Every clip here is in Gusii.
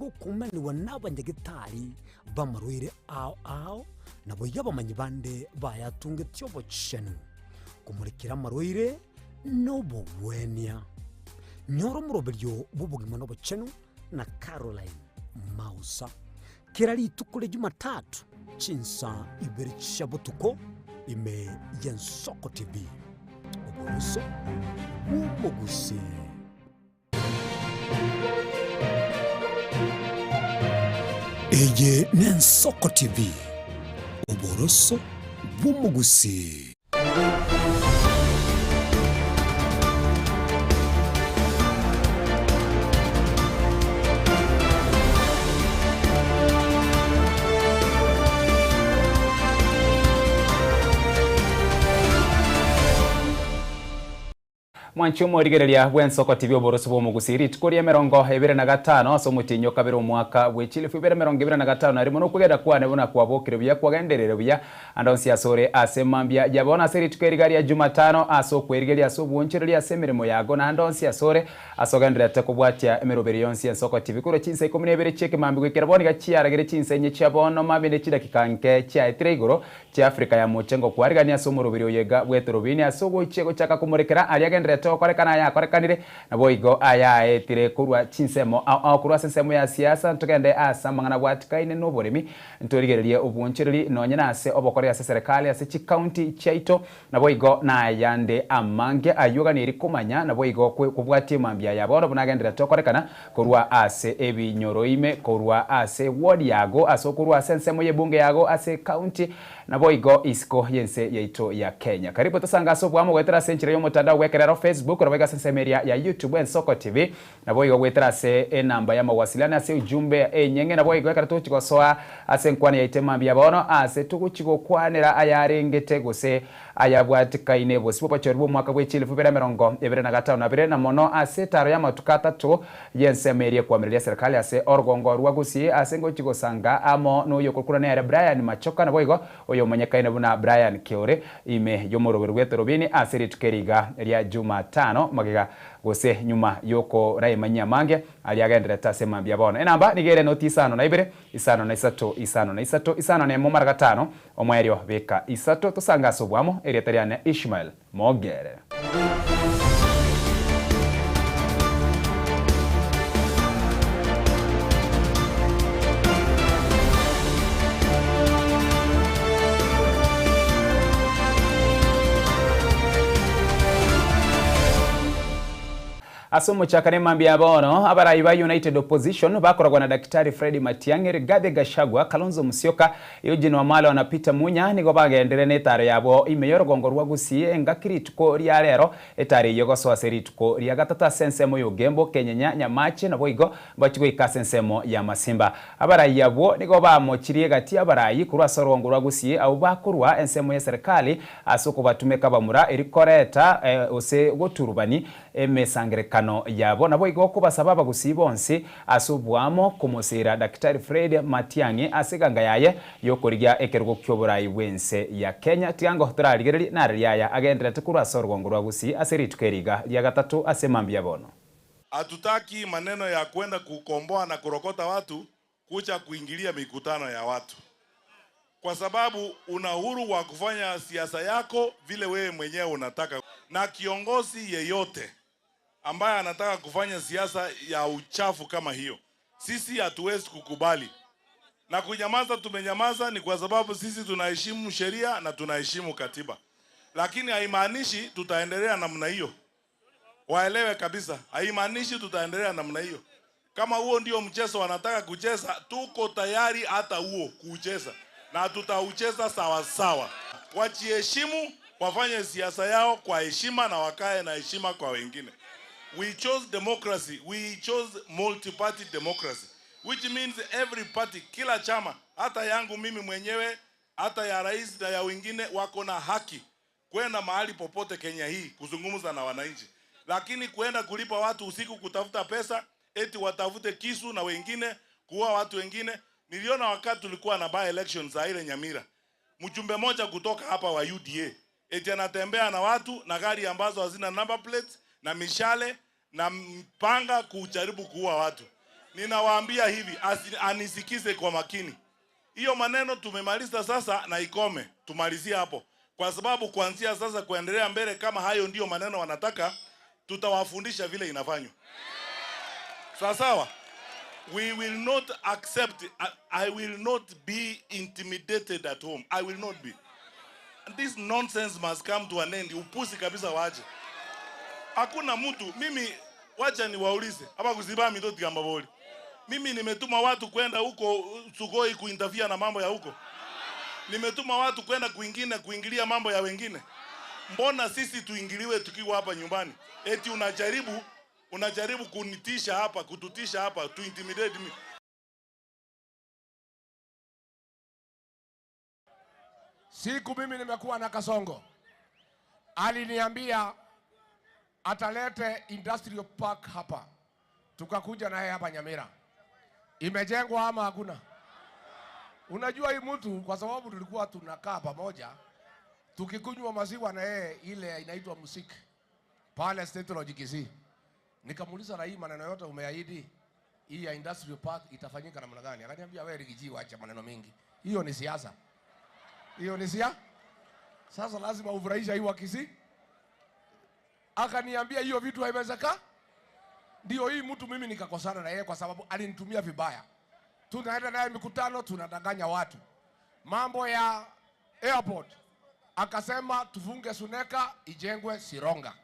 gokumanigwa nabanyagetari b'amarwaire ao ao, naboigo abamanyi bande bayatungetie obochenu, komorekera amarwaire na obogwenia. Nyora omoroberio bw'obogima na obochenu na Caroline Mausa. Kera rituko ria Jumatatu chinsa ibere chia botuko ime y'Ensoko TV. Oboroso bw'omogusii. Eye n'Ensoko TV, oboroso bw'omogusii. Mwanche omorigereria bw'ensoko TV oboroso bw'omogusii rituko ri'emerongo ebere na gatano ase omotienyi o kabere omwaka bwe chilifu ibere emerongo ebere na gatano na rimo nokwegena kwane buna kwabokire buya kwagenderire buya ande onsi asore ase mambia ya bono ase rituko eriga ria Jumatano ase okwerigeria ase obwonchoreria ase emeremo yago naende onsi asore ase ogendererete kobwatia emeroberio yonsi y'ensoko TV korwa chinsa ikomi na ibere chi'ekemambia goikera bono iga chiaragire chinsa inye chia bono mambia ne chidakika nke chiaetire igoro Chia Afrika ya moche ngokwarigania ase omoroberi oyo iga bw'etorobini ase ogochia gochaka komorekera aria agendererete gokorekana aya akorekanire, naboigo aya aetire korwa chinsemo ao ao korwa ase ensemo ya siasa ntogende ase amang'ana abwatikaine noboremi ntorigererie obwonchoreri nonye nase obokori ase eserekari ase chikaunti chiaito naboigo nayande amange ayio oganeiri komanya naboigo kobwatia mambia ya bono buna agendererete gokorekana Korwa ase ebinyoro ime, korwa ase eward yago, ase okorwa ase ensemo y'ebunge yago ase ecounty, naboigo isiko y'ense yaito ya Kenya. Karibu tosange ase oboamo goetera ase enchera y'omotandao bw'ekerero, Facebook, naboigo ase ensemo eria ya YouTube Ensoko TV, naboigo goetera ase enamba y'amawasiliano ase ujumbe enyeng'e, naboigo ekero togochi gosoa ase enkwana yaito emambia bono ase togochi gokwanera ayarengete gose Ayabwatikaine bosio bw'obochori bw'omwaka bwe chilifu ibere 25 na bire, na mono ase etaaro y'amatuko atato y'ensemo eria ekwamireria eserekari ase orogongo rwa Gusii ase ngochia gosanga amo noyokorokwa nere Brian Machoka naboigo oyomanyekaine buna Brian Keore ime y'omoroberi bw'etorobini ase rituko eri iga ria Jumatano magega gose nyuma y'okoraemanyia amange aria agendererete ase mambia bono. Enamba nigo ere noti isano na ibere isano na isato isano na isato isano na emo mara gatano Omoerio beka isato tosange ase oboamo, erieta riane Ishmael Mogere. Ase omochakano emambia ya bono, abarai ba United Opposition bakoragwa na Daktari Fred Matiang'i, Rigathi Gachagua, Kalonzo Musyoka, Eugene Wamalwa na Peter Munya nigo bagendire netaro yabo ime y'orogongo rwa Gusii engaki rituko ria rero etaro eyio egosoa ase rituko ria gatato ase ensemo y'Ogembo, Kenyenya, Nyamache naboigo mbachie goika ase ensemo ya Masimba. Abarai abwo nigo bamochirie egati y'abarai korwa ase orogongo rwa Gusii abwo bakorwa ensemo y'eserekari ase okobatumeka bamura eri koreta gose goturubani emesangerekano yabo naboigo kobasaba abagusii bonsi ase oboamo komosiira Daktari Fred Matiang'i ase eganga yaye y'okorigia ekerogo ki'oborai bw'ense ya Kenya. Tiga torarigererie nariria aya agendererete korwa ase orogongo rwa Gusii ase rituko eri iga ria gatato ase mambia bono. Hatutaki maneno ya kwenda kukomboa na kurokota watu kuja kuingilia mikutano ya watu, kwa sababu una uhuru wa kufanya siasa yako vile wewe mwenyewe unataka, na kiongozi yeyote ambaye anataka kufanya siasa ya uchafu kama hiyo, sisi hatuwezi kukubali. Na kunyamaza, tumenyamaza ni kwa sababu sisi tunaheshimu sheria na tunaheshimu katiba, lakini haimaanishi tutaendelea namna hiyo. Waelewe kabisa, haimaanishi tutaendelea namna hiyo. Kama huo ndio mchezo wanataka kucheza, tuko tayari hata huo kucheza na tutaucheza sawa sawa. Wajiheshimu, wafanye siasa yao kwa heshima na wakae na heshima kwa wengine. We chose democracy, we chose multi-party democracy which means every party, kila chama, hata yangu mimi mwenyewe, hata ya rais na ya wengine wako na haki kwenda mahali popote Kenya hii kuzungumza na wananchi, lakini kwenda kulipa watu usiku kutafuta pesa eti watafute kisu na wengine kuua watu wengine. Niliona wakati tulikuwa na by election za ile Nyamira, mjumbe mmoja kutoka hapa wa UDA eti anatembea na watu na gari ambazo hazina number plates na mishale na mpanga kujaribu kuua watu. Ninawaambia hivi, anisikize kwa makini. Hiyo maneno tumemaliza sasa na ikome, tumalizie hapo, kwa sababu kuanzia sasa kuendelea mbele, kama hayo ndiyo maneno wanataka, tutawafundisha vile inafanywa. Sawa sawa. We will not accept. I will not be intimidated at home. I will not be. This nonsense must come to an end. Upuzi kabisa waje. Hakuna mtu mimi, wacha niwaulize hapa kuziba mitoti kamba boli. Mimi nimetuma watu kwenda huko Sugoi kuinterfere na mambo ya huko. Nimetuma watu kwenda kwingine kuingilia mambo ya wengine. Mbona sisi tuingiliwe tukiwa hapa nyumbani? Eti unajaribu kunitisha hapa, kututisha hapa, to intimidate me. Siku mimi nimekuwa na Kasongo, aliniambia atalete industrial park hapa, tukakuja naye hapa Nyamira. Imejengwa ama hakuna? Unajua hii mtu, kwa sababu tulikuwa tunakaa pamoja tukikunywa maziwa na yeye, ile inaitwa musiki pale State Lodge Kisii. Nikamuuliza, na hii maneno yote umeahidi hii ya industrial park itafanyika namna gani? Akaniambia, wewe Riggy G, acha maneno mingi, hiyo ni siasa, hiyo ni siasa. Sasa lazima ufurahisha hii wa Kisii. Akaniambia hiyo vitu haiwezekani. Ndio hii mtu mimi nikakosana na yeye kwa sababu alinitumia vibaya. Tunaenda naye mikutano, tunadanganya watu. Mambo ya airport akasema tufunge Suneka ijengwe Sironga.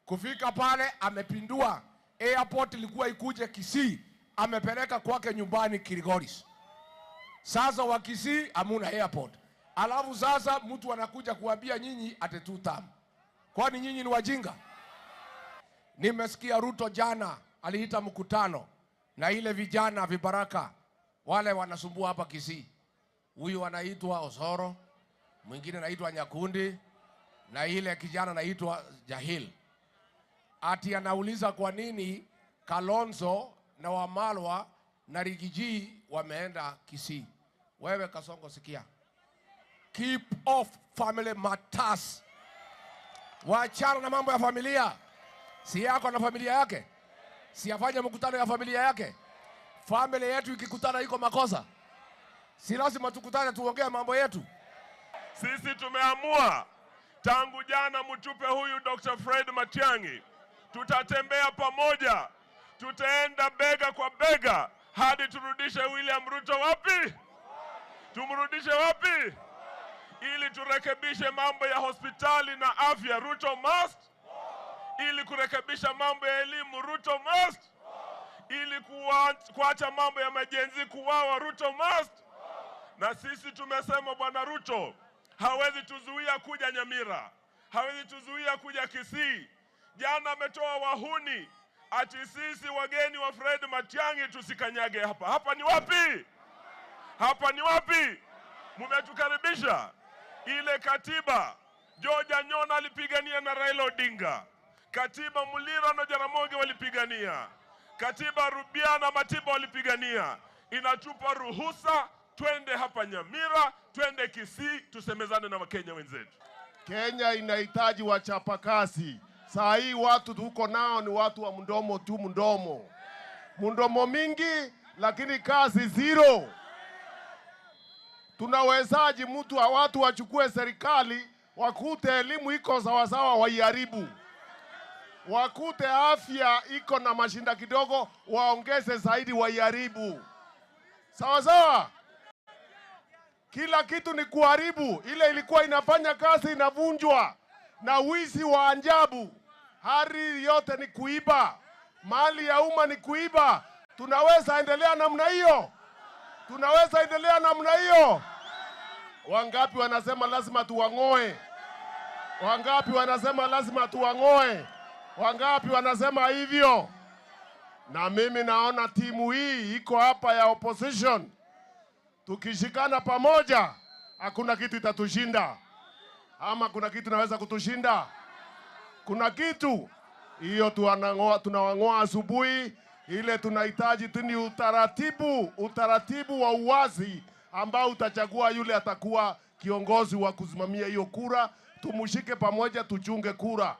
Kufika pale amepindua airport, ilikuwa ikuje Kisii, amepeleka kwake nyumbani Kilgoris. Sasa wa Kisii hamuna airport. Alafu sasa mtu anakuja kuambia nyinyi ati two term. Kwani nyinyi ni wajinga? Nimesikia Ruto jana aliita mkutano na ile vijana vibaraka wale wanasumbua hapa Kisii. Huyu anaitwa Osoro, mwingine anaitwa Nyakundi na ile kijana anaitwa Jahil. Ati anauliza kwa nini Kalonzo na Wamalwa na Riggy G wameenda Kisii. Wewe Kasongo, sikia. Keep off family matters. Waachana na mambo ya familia. Si yako na familia yake? Si afanye mkutano ya familia yake? Familia yetu ikikutana iko makosa? Si lazima tukutane tuongee mambo yetu? Sisi tumeamua tangu jana mtupe huyu Dr. Fred Matiang'i. Tutatembea pamoja, tutaenda bega kwa bega hadi turudishe William Ruto wapi? Tumrudishe wapi? Ili turekebishe mambo ya hospitali na afya, Ruto must. Ili kurekebisha mambo ya elimu, Ruto must. Ili kuacha mambo ya majenzi kuwawa, Ruto must. Na sisi tumesema Bwana Ruto hawezi tuzuia kuja Nyamira, hawezi tuzuia kuja Kisii. Jana ametoa wahuni ati sisi wageni wa Fred Matiang'i tusikanyage hapa. Hapa ni wapi? Hapa ni wapi? Mmetukaribisha. Ile katiba George Anyona alipigania na Raila Odinga. Katiba Muliro na Jaramogi walipigania. Katiba Rubia na Matiba walipigania. Inatupa ruhusa twende hapa Nyamira, twende Kisii, tusemezane na Wakenya wenzetu. Kenya inahitaji wachapakazi. Saa hii watu tuko nao ni watu wa mdomo tu, mdomo. Mdomo mingi lakini kazi zero. Tunawezaji mtu wa watu wachukue serikali wakute elimu iko sawasawa waiharibu, wakute afya iko na mashinda kidogo waongeze zaidi waiharibu. Sawa sawa. Kila kitu ni kuharibu. Ile ilikuwa inafanya kazi inavunjwa na wizi wa ajabu. Hali yote ni kuiba, mali ya umma ni kuiba. Tunaweza endelea namna hiyo? Tunaweza endelea namna hiyo? Wangapi wanasema lazima tuwang'oe? Wangapi wanasema lazima tuwang'oe? Wangapi wanasema hivyo? Na mimi naona timu hii iko hapa ya opposition, tukishikana pamoja hakuna kitu itatushinda. Ama kuna kitu naweza kutushinda? Kuna kitu hiyo tunawang'oa asubuhi. Ile tunahitaji tu ni utaratibu wa uwazi ambao utachagua yule atakuwa kiongozi wa kusimamia hiyo kura. Tumushike pamoja, tuchunge kura.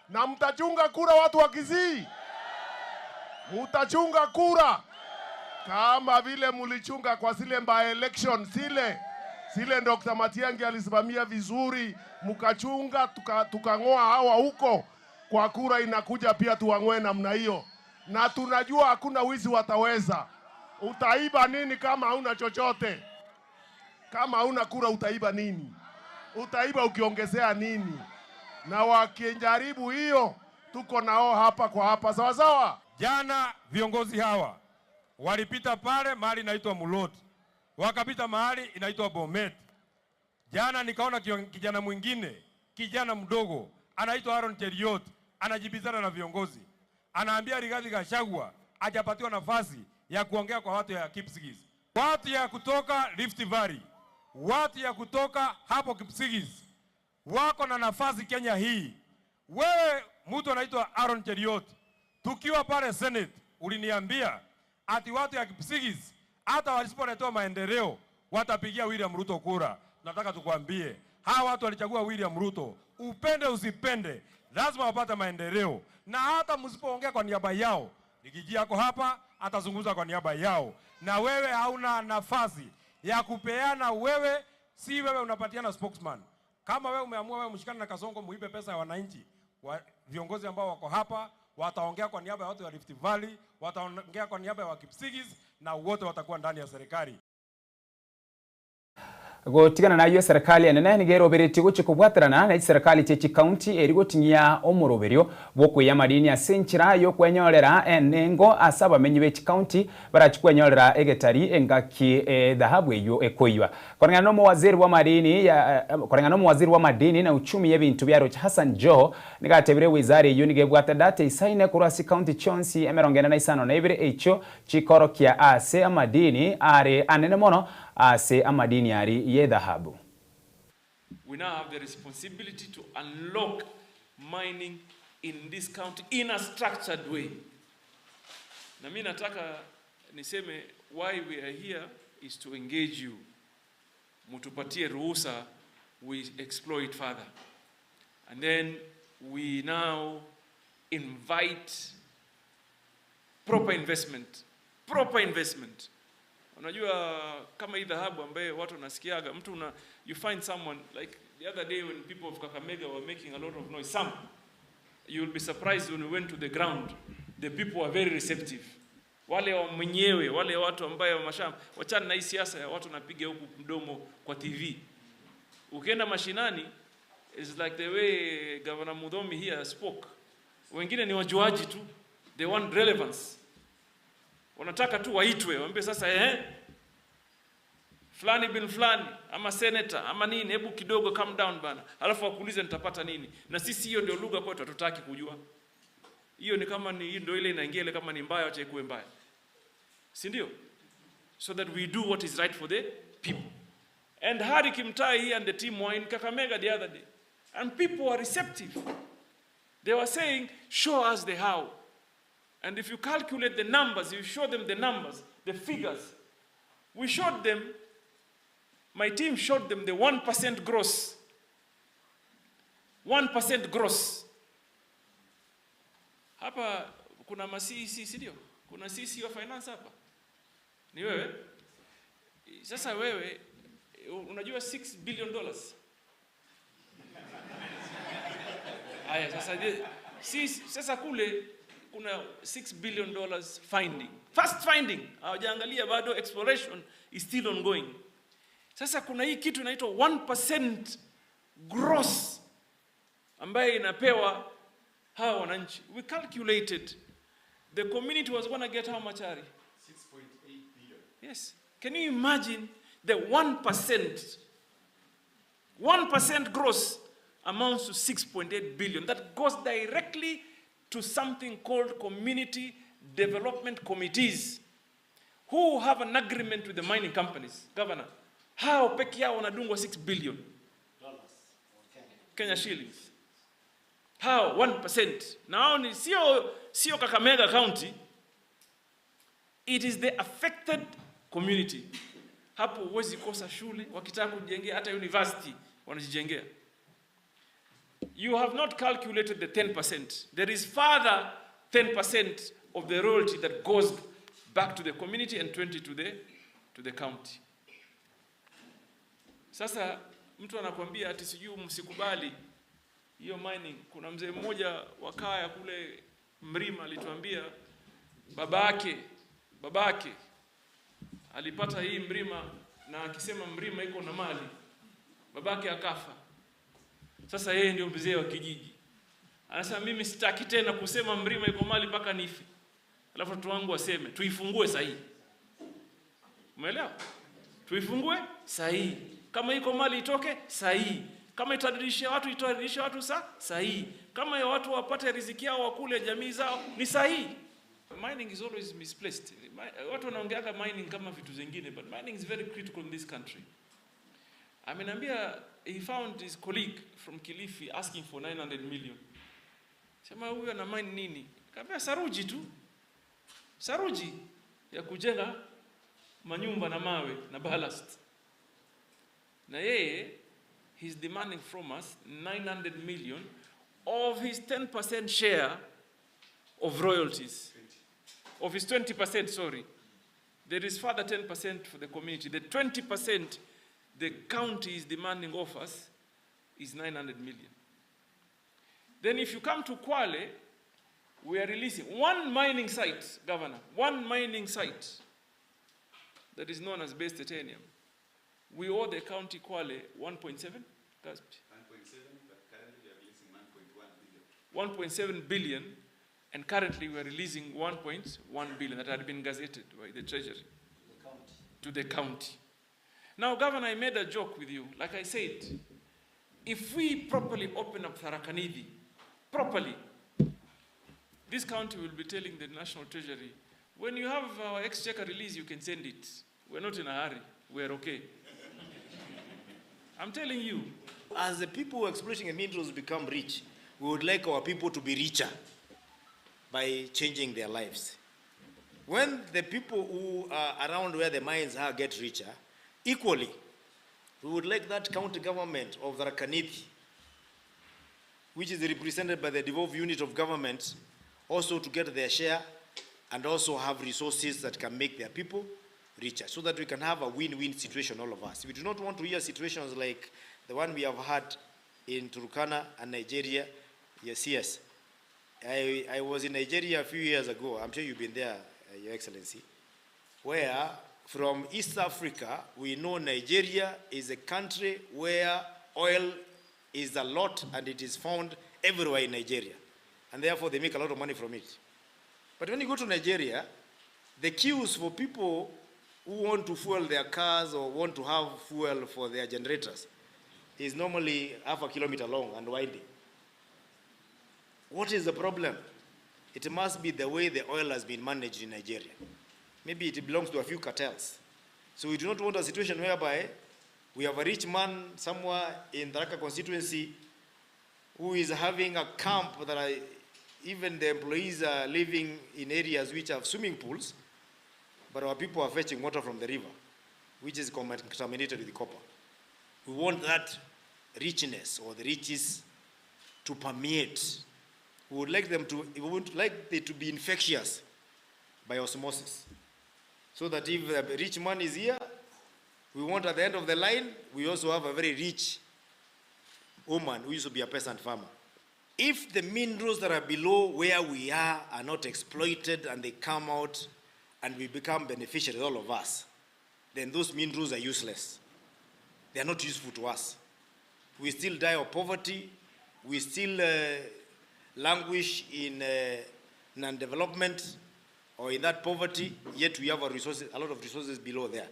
Na mtachunga kura watu wa Kisii? Mutachunga kura kama vile mulichunga kwa zile by election zile zile Dr. Matiang'i alisimamia vizuri, mukachunga tukang'oa hawa huko kwa kura inakuja pia tuwang'oe namna hiyo, na tunajua hakuna wizi wataweza. Utaiba nini kama hauna chochote? Kama hauna kura utaiba nini? Utaiba ukiongezea nini? Na wakijaribu hiyo, tuko nao hapa kwa hapa, sawa sawa. Jana viongozi hawa walipita pale mahali inaitwa Mulot, wakapita mahali inaitwa Bomet. Jana nikaona kijana mwingine, kijana mdogo anaitwa Aaron Cheriot, anajibizana na viongozi, anaambia Rigathi Gachagua hajapatiwa nafasi ya kuongea kwa watu ya Kipsigis, watu ya kutoka Rift Valley, watu ya kutoka hapo Kipsigis wako na nafasi Kenya hii. Wewe mtu anaitwa Aaron Cheriot, tukiwa pale Senate uliniambia ati watu ya Kipsigis hata wasipoletewa maendeleo watapigia William Ruto kura. Nataka tukwambie hawa watu walichagua William Ruto, upende usipende, lazima wapate maendeleo, na hata msipoongea kwa niaba yao, Rigiji yako hapa atazungumza kwa niaba yao, na wewe hauna nafasi ya kupeana. Wewe si wewe unapatiana spokesman. Kama wewe umeamua wewe mshikane na Kasongo muibe pesa ya wananchi, viongozi ambao wako hapa wataongea kwa niaba ya watu wa Rift Valley, wataongea kwa niaba ya Wakipsigis na wote watakuwa ndani ya serikali. Gotigana nayo eserekari enene nigo eroberetie gochia kobwaterana na chiserekari chie chikaunti eri goting'ia omoroberio bwokoiya amadini ase enchera yokwenyorera enengo ase abamenyi be chikaunti barachi kwenyorera egetari engaki edhahabu eywo ekoiywa. Koreng'ana na omowaziri bw'amadini ya koreng'ana na omowaziri bw'amadini na uchumi y'ebinto bia roche Hassan Joho nigo atebire ewizara eywo nigo ebwate data eisaine korwa ase chikaunti chionsi emerongo ene na isano na ibere echio chikorokia ase amadini are anene mono ase amadini aria y'edhahabu. We now have the responsibility to unlock mining in this county in a structured way. Na mimi nataka niseme why we are here is to engage you. Mutupatie ruhusa we explore it further. And then we now invite proper investment. Proper investment. Unajua kama hii dhahabu ambaye watu wanasikiaga, mtu una, you find someone like the other day when people of Kakamega were making a lot of noise, some, you will be surprised when we went to the ground, the people were very receptive. Wale wa mwenyewe, wale watu ambaye wa mashamba, wachana na hii siasa ya watu wanapiga huku mdomo kwa TV. Ukienda mashinani, it's like the way Governor Muthomi here spoke. Wengine ni wajuaji tu, they want relevance. Wanataka tu waitwe, waambie sasa fulani bin fulani ama senator ama nini, hebu kidogo calm down bana. Alafu wakuulize nitapata nini. Na sisi hiyo ndio lugha kwetu, hatutaki kujua. Hiyo ni kama ni ndio ile inaingia ile, kama ni mbaya acha ikuwe mbaya. Si ndio? So that we do what is right for the people. And Harry Kimtai here and the team were in Kakamega the other day. And people were receptive. They were saying, show us the how. And if you calculate the numbers, you show them the numbers, the figures. We showed them, my team showed them the 1% gross. 1% gross. Hapa kuna ma CEC, si ndio? Kuna CEC wa finance hapa. Ni wewe? Sasa wewe unajua 6 billion dollars. Haya sasa je, si, sasa kule kuna 6 billion dollars finding. First finding, hawajaangalia bado, exploration is still ongoing. Sasa kuna hii kitu inaitwa 1% gross ambaye inapewa hawa wananchi. We calculated the community was going to get how much, Ari? 6.8 billion. Yes. Can you imagine the 1%? 1% gross amounts to 6.8 billion. That goes directly to something called community development committees who have an agreement with the mining companies. Governor, hao peke yao wanadungwa 6 billion Kenya shillings. Hao 1%. Na hao ni sio Kakamega County. It is the affected community. Hapo huwezi kosa shule, wakitaka kujengea hata university wanajijengea. You have not calculated the 10%. There is further 10% of the royalty that goes back to the community and 20 to the, to the county. Sasa mtu anakuambia ati sijui msikubali hiyo mining. Kuna mzee mmoja wa kaya kule Mrima alituambia babake babake alipata hii Mrima na akisema Mrima iko na mali, babake akafa. Sasa yeye ndio mzee wa kijiji, anasema mimi sitaki tena kusema Mrima iko mali mpaka nife, alafu watoto wangu waseme tuifungue sahihi. Umeelewa? Tuifungue sahihi. Kama iko mali itoke sahihi. Kama itadirisha watu itadirisha watu sa sahihi. Kama ya watu wapate riziki yao wakule jamii zao ni sahihi. Mining is always misplaced. Watu wanaongeaga mining kama vitu zingine, but mining is very critical in this country. Ameniambia he found his colleague from Kilifi asking for 900 million. Sema huyu ana mine nini? Kaambia saruji tu. Saruji ya kujenga manyumba na mawe na ballast. Na yeye he's demanding from us 900 million of his 10% share of royalties. Of his 20%, sorry. There is further 10% for the community. The 20% the county is demanding of us is 900 million. Then if you come to Kwale, we are releasing one mining site, Governor, one mining site that is known as Base Titanium. We owe the county Kwale 1.7, 1.7, but currently we are releasing 1.1 billion. 1.7 billion, and currently we are releasing 1.1 billion that had been gazetted by the Treasury to the county. Now, Governor, I made a joke with you. Like I said, if we properly open up Tharaka Nithi, properly, this county will be telling the National Treasury, when you have our exchequer release, you can send it. We're not in a hurry. We're okay. I'm telling you. As the people who are exploiting the minerals become rich, we would like our people to be richer by changing their lives. When the people who are around where the mines are get richer, equally, we would like that county government of Tharaka Nithi, which is represented by the devolved unit of government, also to get their share and also have resources that can make their people richer, so that we can have a win-win situation, all of us. We do not want to hear situations like the one we have had in Turkana and Nigeria. Yes, yes. I, I was in Nigeria a few years ago. I'm sure you've been there, uh, Your Excellency, where from East Africa, we know Nigeria is a country where oil is a lot and it is found everywhere in Nigeria. And therefore, they make a lot of money from it. But when you go to Nigeria, the queues for people who want to fuel their cars or want to have fuel for their generators is normally half a kilometer long and winding. What is the problem? It must be the way the oil has been managed in Nigeria. Maybe it belongs to a few cartels. So we do not want a situation whereby we have a rich man somewhere in Tharaka constituency who is having a camp that I, even the employees are living in areas which have swimming pools, but our people are fetching water from the river, which is contaminated with copper. We want that richness or the riches to permeate. We would like them to, we would like it to be infectious by osmosis. So that if the rich man is here, we want at the end of the line, we also have a very rich woman who used to be a peasant farmer. If the minerals that are below where we are are not exploited and they come out and we become beneficiaries, all of us, then those minerals are useless. They are not useful to us. We still die of poverty. We still uh, languish in uh, non-development or in that poverty, yet we have a, resources, a lot of resources below there.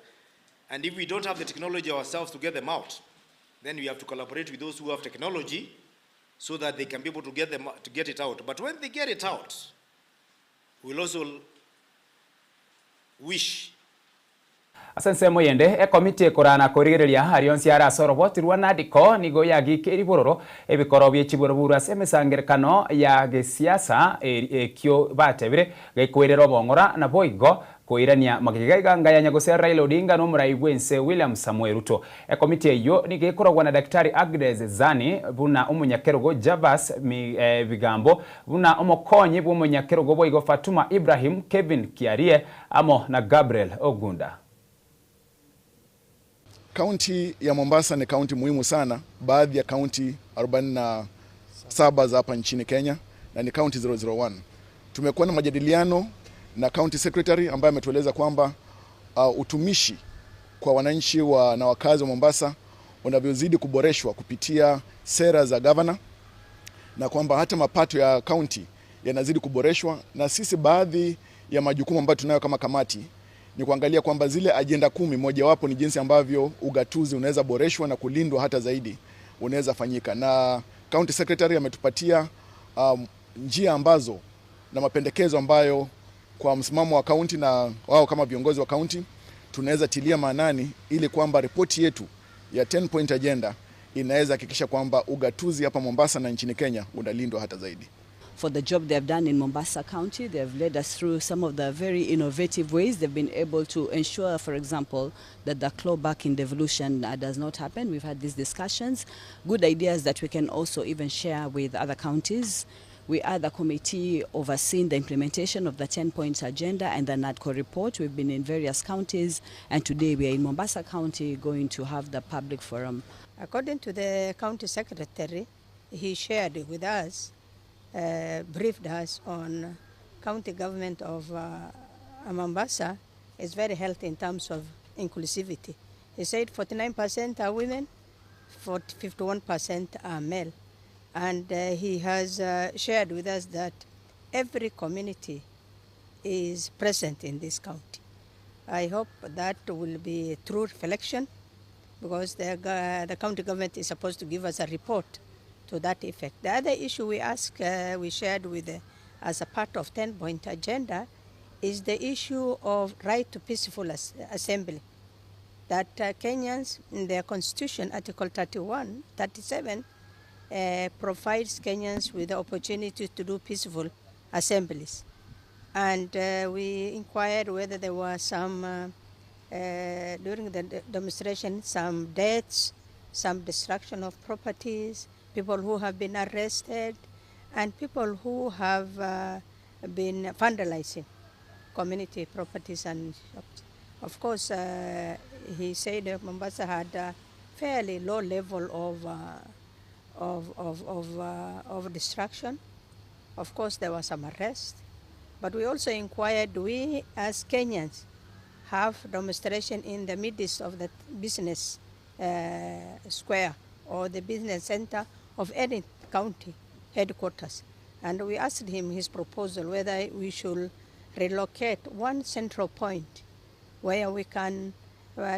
And if we don't have the technology ourselves to get them out, then we have to collaborate with those who have technology so that they can be able to get, them, to get it out. But when they get it out, we'll also wish Ase ensemo eyende, ekomiti ekorana korigereria aria onsi are ase oroboti rwa NADCO nigo yagiikeiri bororo ebikoro bie chiburaburu ase emesangerekano ya gesiasa ekio batebire gekoirera obong'ora naboigo. Koirania magega iga ngaya nyagose Raila Odinga na omorai bw'ense William Samoei Ruto. Ekomiti eyio nigo ekoragwa na Daktari Agnes Zani buna omonyakerogo, Javas Bigambo buna omokonyi bw'omonyakerogo boigo Fatuma Ibrahim, Kevin Kiarie amo na Gabriel Ogunda. Kaunti ya Mombasa ni kaunti muhimu sana, baadhi ya kaunti 47 za hapa nchini Kenya na ni kaunti 001. Tumekuwa na majadiliano na county secretary ambaye ametueleza kwamba utumishi kwa wananchi wa, na wakazi wa Mombasa unavyozidi kuboreshwa kupitia sera za governor na kwamba hata mapato ya kaunti yanazidi kuboreshwa, na sisi baadhi ya majukumu ambayo tunayo kama kamati ni kuangalia kwamba zile ajenda 10 mojawapo ni jinsi ambavyo ugatuzi unaweza boreshwa na kulindwa hata zaidi unaweza fanyika, na county secretary ametupatia njia ambazo na mapendekezo ambayo kwa msimamo wa kaunti na wao kama viongozi wa kaunti tunaweza tilia maanani ili kwamba ripoti yetu ya 10 point agenda inaweza hakikisha kwamba ugatuzi hapa Mombasa na nchini Kenya unalindwa hata zaidi. For the job they have done in Mombasa County, they have led us through some of the very innovative ways they've been able to ensure, for example, that the clawback in devolution does not happen. We've had these discussions, good ideas that we can also even share with other counties. We are the committee overseeing the implementation of the 10-point agenda and the NADCO report. We've been in various counties, and today we are in Mombasa County going to have the public forum. According to the county secretary, he shared with us, briefed us on county government of Mombasa is very healthy in terms of inclusivity. He said 49% are women, 51% are male. And he has shared with us that every community is present in this county. I hope that will be a true reflection, because the county government is supposed to give us a report to that effect. The other issue we asked, we shared with the, as a part of 10-point agenda, is the issue of right to peaceful assembly. That Kenyans, in their constitution, Article 31, 37, provides Kenyans with the opportunity to do peaceful assemblies. And we inquired whether there were some, during the demonstration, some deaths, some destruction of properties, people who have been arrested, and people who have been vandalizing community properties and shops. Of course, he said that Mombasa had a fairly low level of destruction. Of course, there was some arrest, but we also inquired, do we as Kenyans have demonstration in the midst of the business square or the business center of any county headquarters? And we asked him his proposal whether we should relocate one central point where we can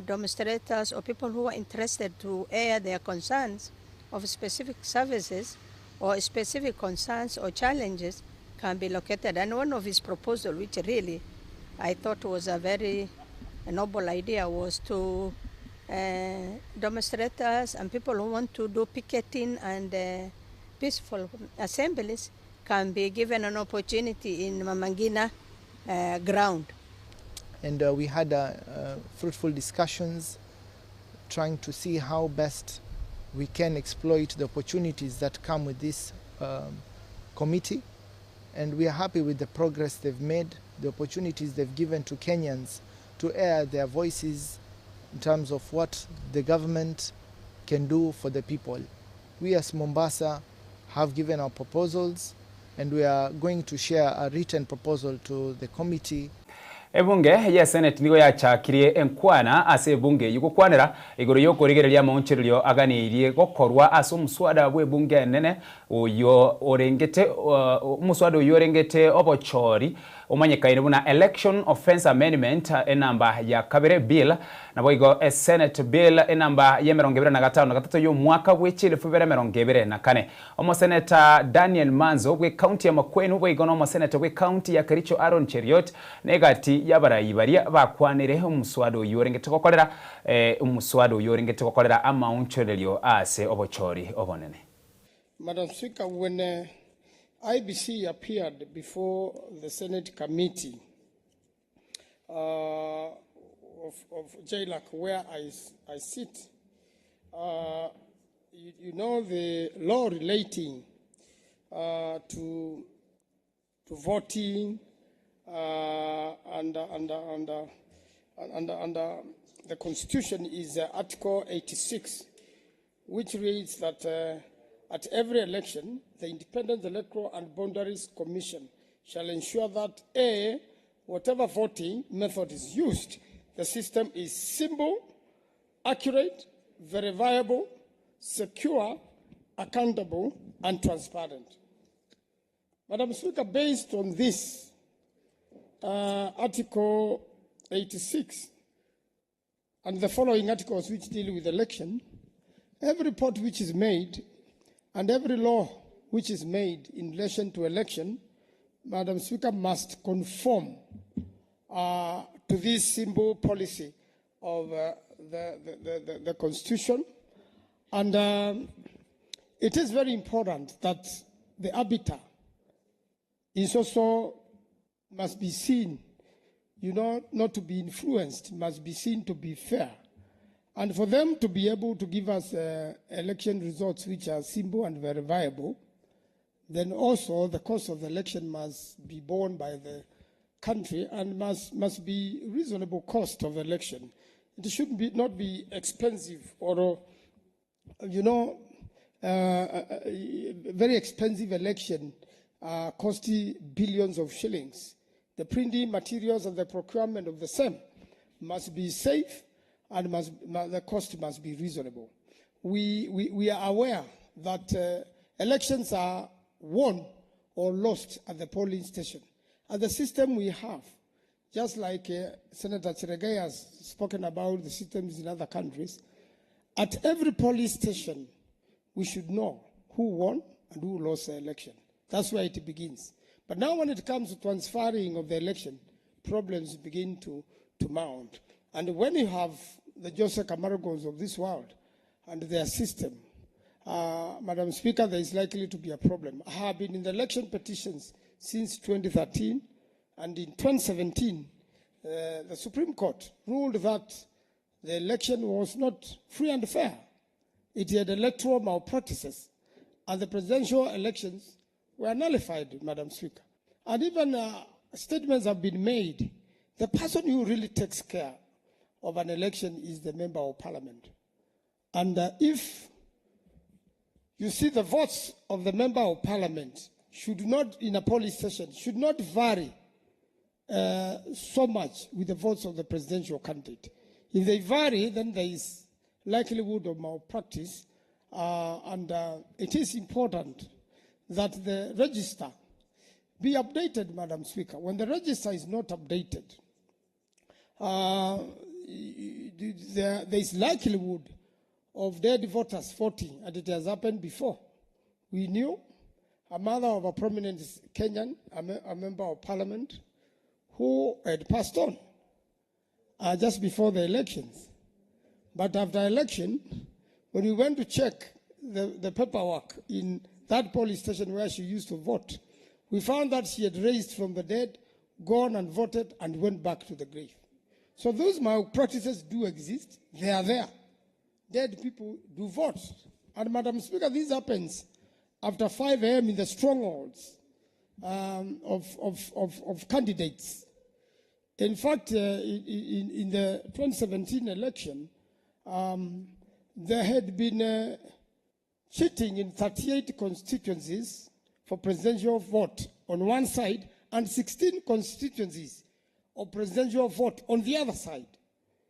demonstrators or people who are interested to air their concerns of specific services or specific concerns or challenges can be located. And one of his proposals, which really I thought was a very noble idea, was to demonstrators and people who want to do picketing and peaceful assemblies can be given an opportunity in Mama Ngina ground. And we had fruitful discussions trying to see how best we can exploit the opportunities that come with this committee. And we are happy with the progress they've made, the opportunities they've given to Kenyans to air their voices in terms of what the government can do for the people. We as Mombasa have given our proposals, and we are going to share a written proposal to the committee. Ebunge ya Senate nigo yachakirie enkwana ase ebunge yugokwanera igoro yokorigereria amaonchererio aganirie gokorwa ase omuswada bw'ebunge enene oyo orengete, omuswada oyo orengete obochori omanyekaine buna Election Offence Amendment enamba ya kabere bill, nabo igo e Senate bill enamba ya mirongo ibere na gatano na gatato y'omwaka bw'echilifu ibere mirongo ibere na kane. Omoseneta Daniel Manzo bwe county ya Makueni bwe igo n'omoseneta bwe county ya Kericho Aaron Cheruiyot negati y'abarayi baria bakwanire omuswada oyo orengete gokorera, omuswada oyo orengete gokorera amaonchererio ase obochori obonene. Madam Speaker, when IEBC appeared before the Senate committee of, of JLAC where I, I sit, uh, you, you know the law relating uh, to, to voting uh, and, and, and, and, and the Constitution is uh, Article 86, which reads that uh, at every election, the Independent Electoral and Boundaries Commission shall ensure that A, whatever voting method is used, the system is simple, accurate, verifiable, secure, accountable, and transparent. Madam Speaker, based on this, uh, Article 86 and the following articles which deal with election, every report which is made and every law which is made in relation to election, Madam Speaker, must conform uh, to this simple policy of uh, the, the, the, the, Constitution. And um, it is very important that the arbiter is also must be seen, you know, not to be influenced, must be seen to be fair. And for them to be able to give us uh, election results which are simple and verifiable, then also the cost of the election must be borne by the country and must, must be reasonable cost of election. It should be, not be expensive or, you know, uh, uh, very expensive election uh, costing billions of shillings. The printing materials and the procurement of the same must be safe and must, the cost must be reasonable. We, we, we are aware that uh, elections are won or lost at the polling station. And the system we have, just like uh, Senator Cherargei has spoken about the systems in other countries, at every polling station, we should know who won and who lost the election. That's where it begins. But now when it comes to transferring of the election, problems begin to, to mount. And when you have the Jose Camargos of this world and their system, uh, Madam Speaker, there is likely to be a problem. I have been in the election petitions since 2013, and in 2017, uh, the Supreme Court ruled that the election was not free and fair. It had electoral malpractices, and the presidential elections were nullified, Madam Speaker. And even uh, statements have been made. The person who really takes care of an election is the member of parliament. And uh, if you see the votes of the member of parliament should not, in a polling station, should not vary uh, so much with the votes of the presidential candidate. If they vary, then there is likelihood of malpractice, uh, and uh, it is important that the register be updated, Madam Speaker. When the register is not updated, uh, there, there is likelihood of dead voters voting, and it has happened before. We knew a mother of a prominent Kenyan, a, me- a member of parliament, who had passed on uh, just before the elections. But after election, when we went to check the, the paperwork in that police station where she used to vote, we found that she had raised from the dead, gone and voted, and went back to the grave. So those malpractices do exist. They are there. Dead people do vote. And Madam Speaker, this happens after 5 a.m. in the strongholds um, of, of, of, of candidates. In fact, uh, in, in the 2017 election, um, there had been uh, cheating in 38 constituencies for presidential vote on one side and 16 constituencies of presidential vote on the other side.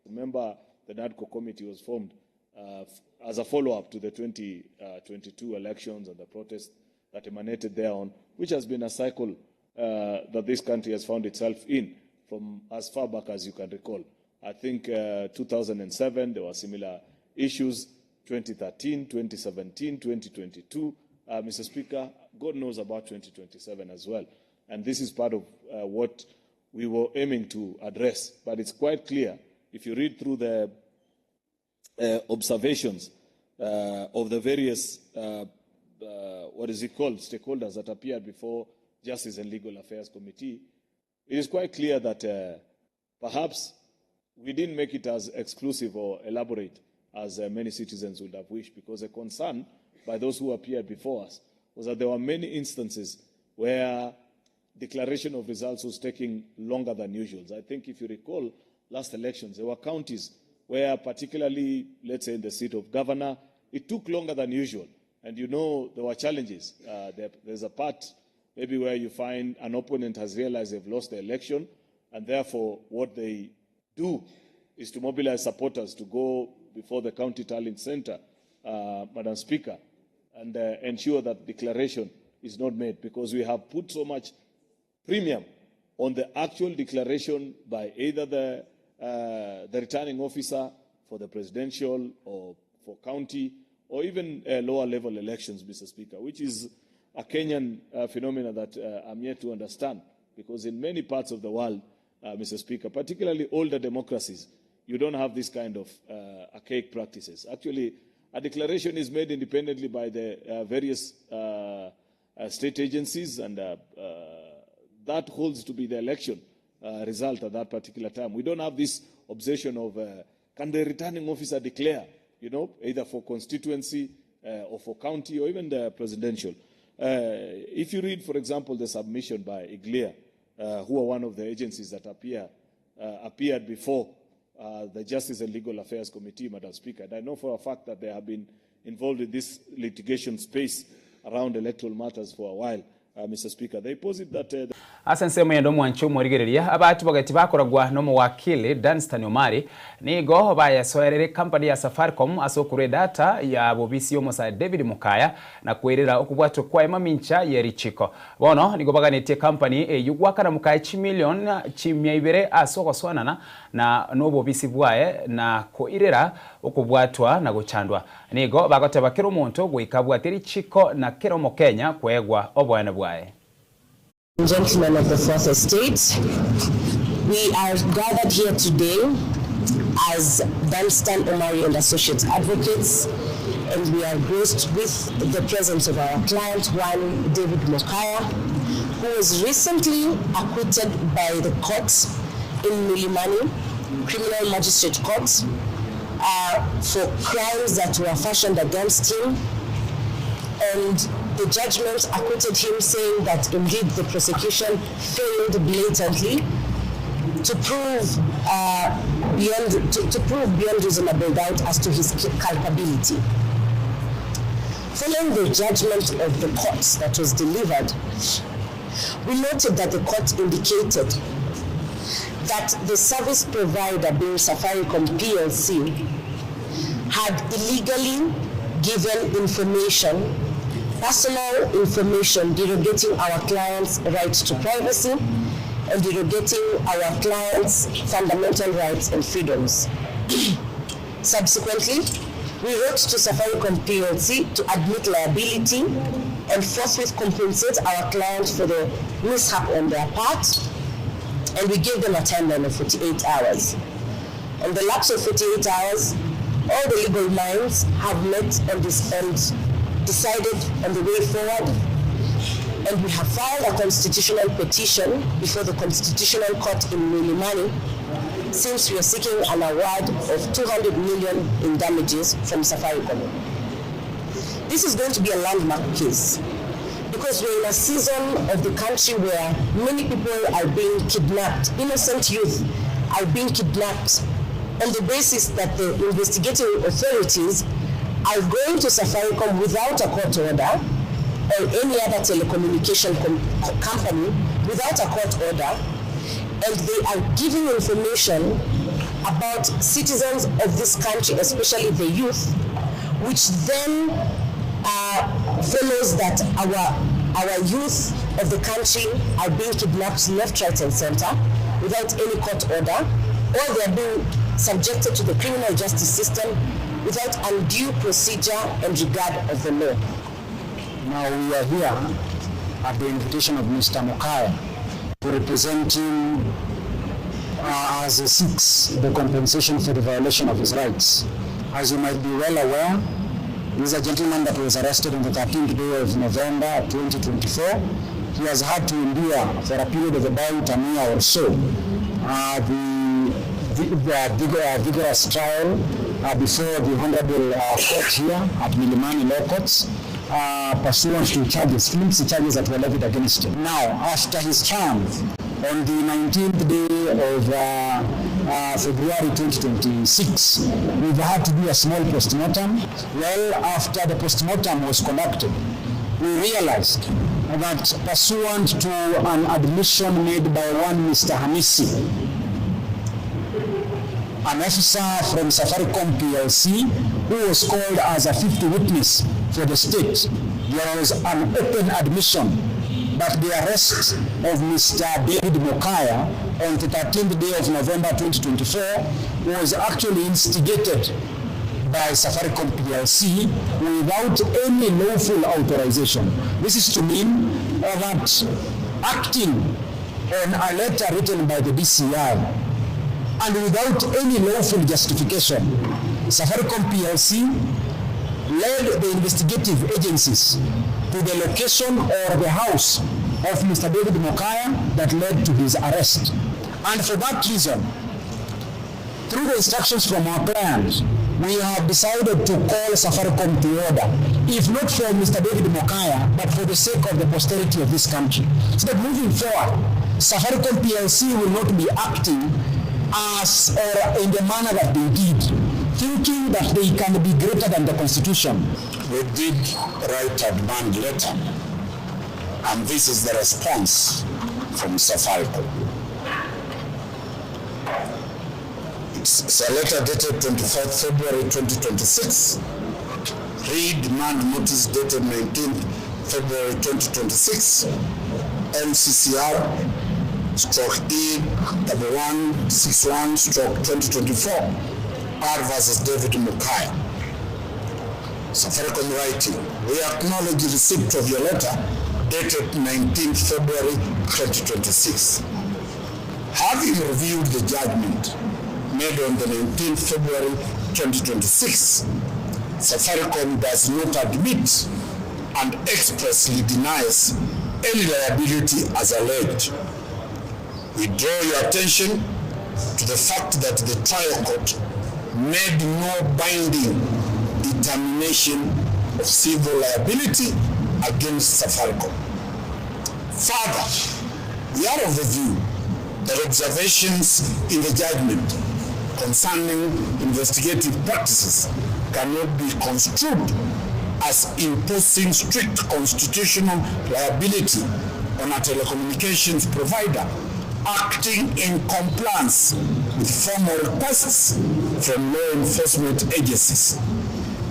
Remember, the NADCO committee was formed uh, as a follow-up to the 2022 elections and the protests that emanated thereon, which has been a cycle uh, that this country has found itself in from as far back as you can recall. I think uh, 2007, there were similar issues, 2013, 2017, 2022. Uh, Mr. Speaker, God knows about 2027 as well. And this is part of uh, what we were aiming to address. But it's quite clear, if you read through the uh, observations uh, of the various, uh, uh, what is it called, stakeholders that appeared before Justice and Legal Affairs Committee, it is quite clear that uh, Perhaps we didn't make it as exclusive or elaborate as uh, many citizens would have wished because a concern by those who appeared before us was that there were many instances where declaration of results was taking longer than usual. I think if you recall last elections, there were counties where particularly, let's say in the seat of governor, it took longer than usual. And you know there were challenges. Uh, there, there's a part maybe where you find an opponent has realized they've lost the election, and therefore what they do is to mobilize supporters to go before the county tallying center, uh, Madam Speaker, and uh, ensure that declaration is not made because we have put so much premium on the actual declaration by either the, uh, the returning officer for the presidential or for county or even uh, lower level elections, Mr. Speaker, which is a Kenyan uh, phenomenon that uh, I'm yet to understand because in many parts of the world, uh, Mr. Speaker, particularly older democracies, you don't have this kind of uh, archaic practices. Actually, a declaration is made independently by the uh, various uh, uh, state agencies, and uh, uh, that holds to be the election uh, result at that particular time. We don't have this obsession of uh, can the returning officer declare, you know, either for constituency uh, or for county or even the presidential. Uh, if you read, for example, the submission by IGLIA, uh, who are one of the agencies that appear, uh, appeared before uh, the Justice and Legal Affairs Committee, Madam Speaker, and I know for a fact that they have been involved in this litigation space around electoral matters for a while, uh, Mr. Speaker. They posit that uh, Ase ensemo ende omwanchi omorigereria, abatibogeti bakoragwa nomowakili Danstan Omari nigo bayesoerere ekampani ya Safaricom ase okorwa edata ya bobisi y'omosae David Mokaya na koirera okobwatwa kwaye mamincha ye richiko. Bono nigo baganetie ekampani eyio goakana Mokaya chimilion chimia ibere ase ogosoanana na nobobisi bwaye na koirera okobwatwa na gochandwa. Nigo bagoteba kera omonto goika abwate richiko na kera omokenya koegwa oboene bwaye. Gentlemen of the Fourth Estate, we are gathered here today as Dunstan Omari and Associates Advocates, and we are graced with the presence of our client, one David Mokaya, who was recently acquitted by the court in Milimani Criminal Magistrate Court uh, for crimes that were fashioned against him and the judgment acquitted him, saying that indeed the prosecution failed blatantly to prove uh, beyond to, to prove beyond reasonable doubt as to his culpability. Following the judgment of the court that was delivered, we noted that the court indicated that the service provider, being Safaricom PLC, had illegally given information, personal information derogating our clients' right to privacy and derogating our clients' fundamental rights and freedoms. Subsequently, we wrote to Safaricom PLC to admit liability and forthwith compensate our client for the mishap on their part, and we gave them a timeline of 48 hours. On the lapse of 48 hours, all the legal minds have met and, dis- and decided on the way forward, and we have filed a constitutional petition before the Constitutional Court in Milimani since we are seeking an award of 200 million in damages from Safaricom. This is going to be a landmark case because we're in a season of the country where many people are being kidnapped, innocent youth are being kidnapped on the basis that the investigating authorities are going to Safaricom without a court order or any other telecommunication com- company without a court order, and they are giving information about citizens of this country, especially the youth, which then uh, follows that our our youth of the country are being kidnapped left, right, and center without any court order, or they are being subjected to the criminal justice system without undue procedure and regard of the law. Now we are here at the invitation of Mr. Mokaya to represent him uh, as he seeks the compensation for the violation of his rights. As you might be well aware, this is a gentleman that was arrested on the 13th day of November 2024. He has had to endure for a period of about a year or so uh, the vigorous trial before the Honorable Court here at Milimani Law Courts pursuant to charges, flimsy charges that were levied against him. Now, after his triumph on the 19th day of February 2026, we've had to do a small postmortem. Well, after the postmortem was conducted, we realized that pursuant to an admission made by one Mr. Hamisi, an officer from Safaricom PLC who was called as a fifth witness for the state, there was an open admission that the arrest of Mr. David Mokaya on the 13th day of November 2024 was actually instigated by Safaricom PLC without any lawful authorization. This is to mean that acting on a letter written by the DCI and without any lawful justification, Safaricom PLC led the investigative agencies to the location or the house of Mr. David Mokaya that led to his arrest. And for that reason, through the instructions from our client, we have decided to call Safaricom to order, if not for Mr. David Mokaya, but for the sake of the posterity of this country. So that moving forward, Safaricom PLC will not be acting as or in the manner that they did, thinking that they can be greater than the Constitution. We did write a demand letter, and this is the response from Safaricom. It's a letter dated 24th February 2026. Read demand notice dated 19th February 2026. MCCR stroke E 1161 stroke 2024. R versus David Mokaya. Safaricom writing, we acknowledge receipt of your letter dated 19th February 2026. Having reviewed the judgment made on the 19th February 2026, Safaricom does not admit and expressly denies any liability as alleged. We draw your attention to the fact that the trial court made no binding determination of civil liability against Safaricom. Further, we are of the view that observations in the judgment concerning investigative practices cannot be construed as imposing strict constitutional liability on a telecommunications provider acting in compliance with formal requests from law enforcement agencies.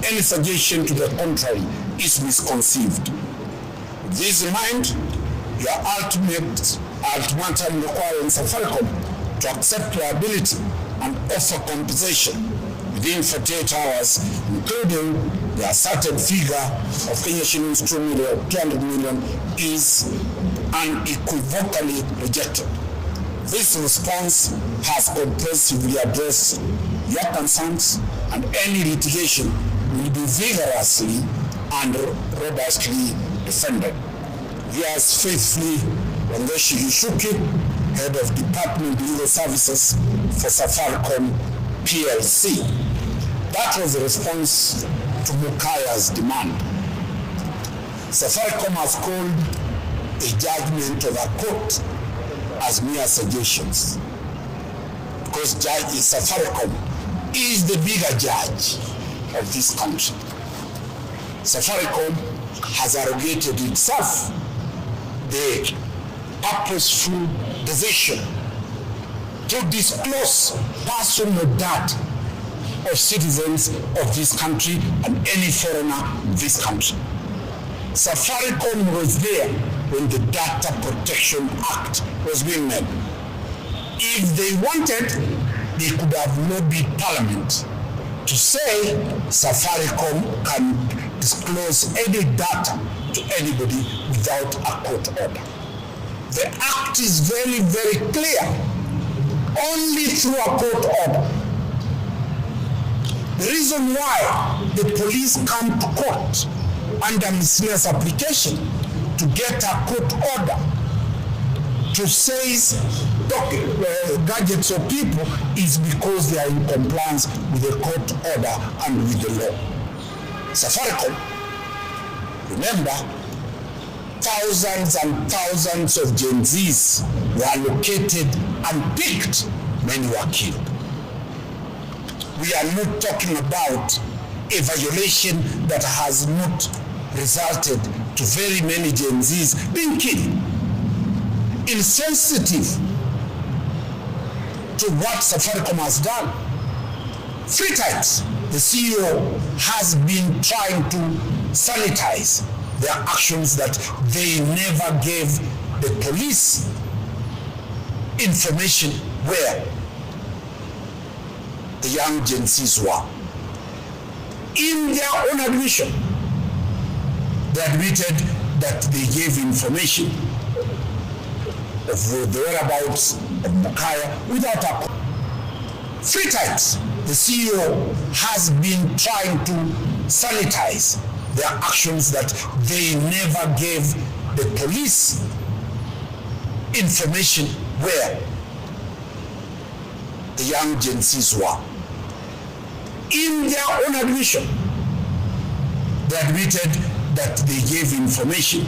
Any suggestion to the contrary is misconceived. With this in mind, your ultimate ultimatum requiring Safaricom to accept liability and offer compensation within 48 hours, including the asserted figure of Kenya shillings 2 million, 200 million, is unequivocally rejected. This response has comprehensively addressed your concerns, and any litigation will be vigorously and robustly defended. Yours faithfully, Wangechi Gichuki, Head of Department Legal Services for Safaricom PLC. That was the response to Mokaya's demand. Safaricom has called a judgment of a court as mere suggestions. Because judge Safaricom is the bigger judge of this country. Safaricom has arrogated itself the purposeful decision to disclose personal data of citizens of this country and any foreigner in this country. Safaricom was there when the Data Protection Act was being made. If they wanted, they could have lobbied Parliament to say Safaricom can disclose any data to anybody without a court order. The act is very, very clear. Only through a court order. The reason why the police come to court under miscellaneous application to get a court order to say uh, gadgets of people is because they are in compliance with the court order and with the law. Safaricom, remember, thousands and thousands of Gen Zs were located and picked. Many were killed. We are not talking about a violation that has not resulted to very many Gen Zs being killed. Insensitive to what Safaricom has done. Three times the CEO has been trying to sanitize their actions that they never gave the police information where the young Gen Zs were. In their own admission, they admitted that they gave information of the whereabouts of Mokaya without a Three times the CEO has been trying to sanitize their actions that they never gave the police information where the young Gen Zs were. In their own admission, they admitted that they gave information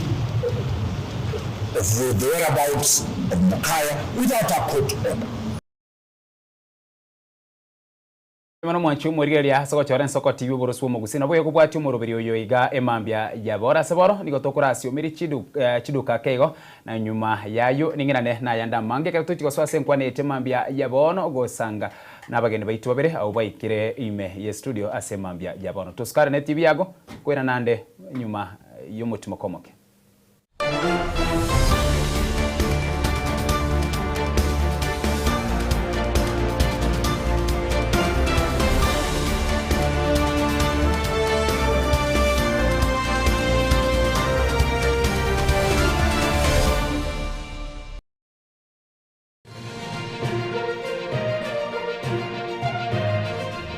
of the whereabouts of Mokaya without a court order. Bono mwanche omorigereria ase gochora ensoko TV oborosi bw'omogusii nabo ekobwatia omoroberi oyo iga emambia ya boro. Ase boro nigo tokorasiomerie chidu chiduka ake igo na nyuma yayo ning'irane nayande amange ekero tochi gosoa ase enkwana yaito emambia ya bono gosanga nabageni baito babere abwo baikire ime ye studio ase emambia ya bono. Tosukare ne TV yago koirana ande nyuma y'omotimoko omoke.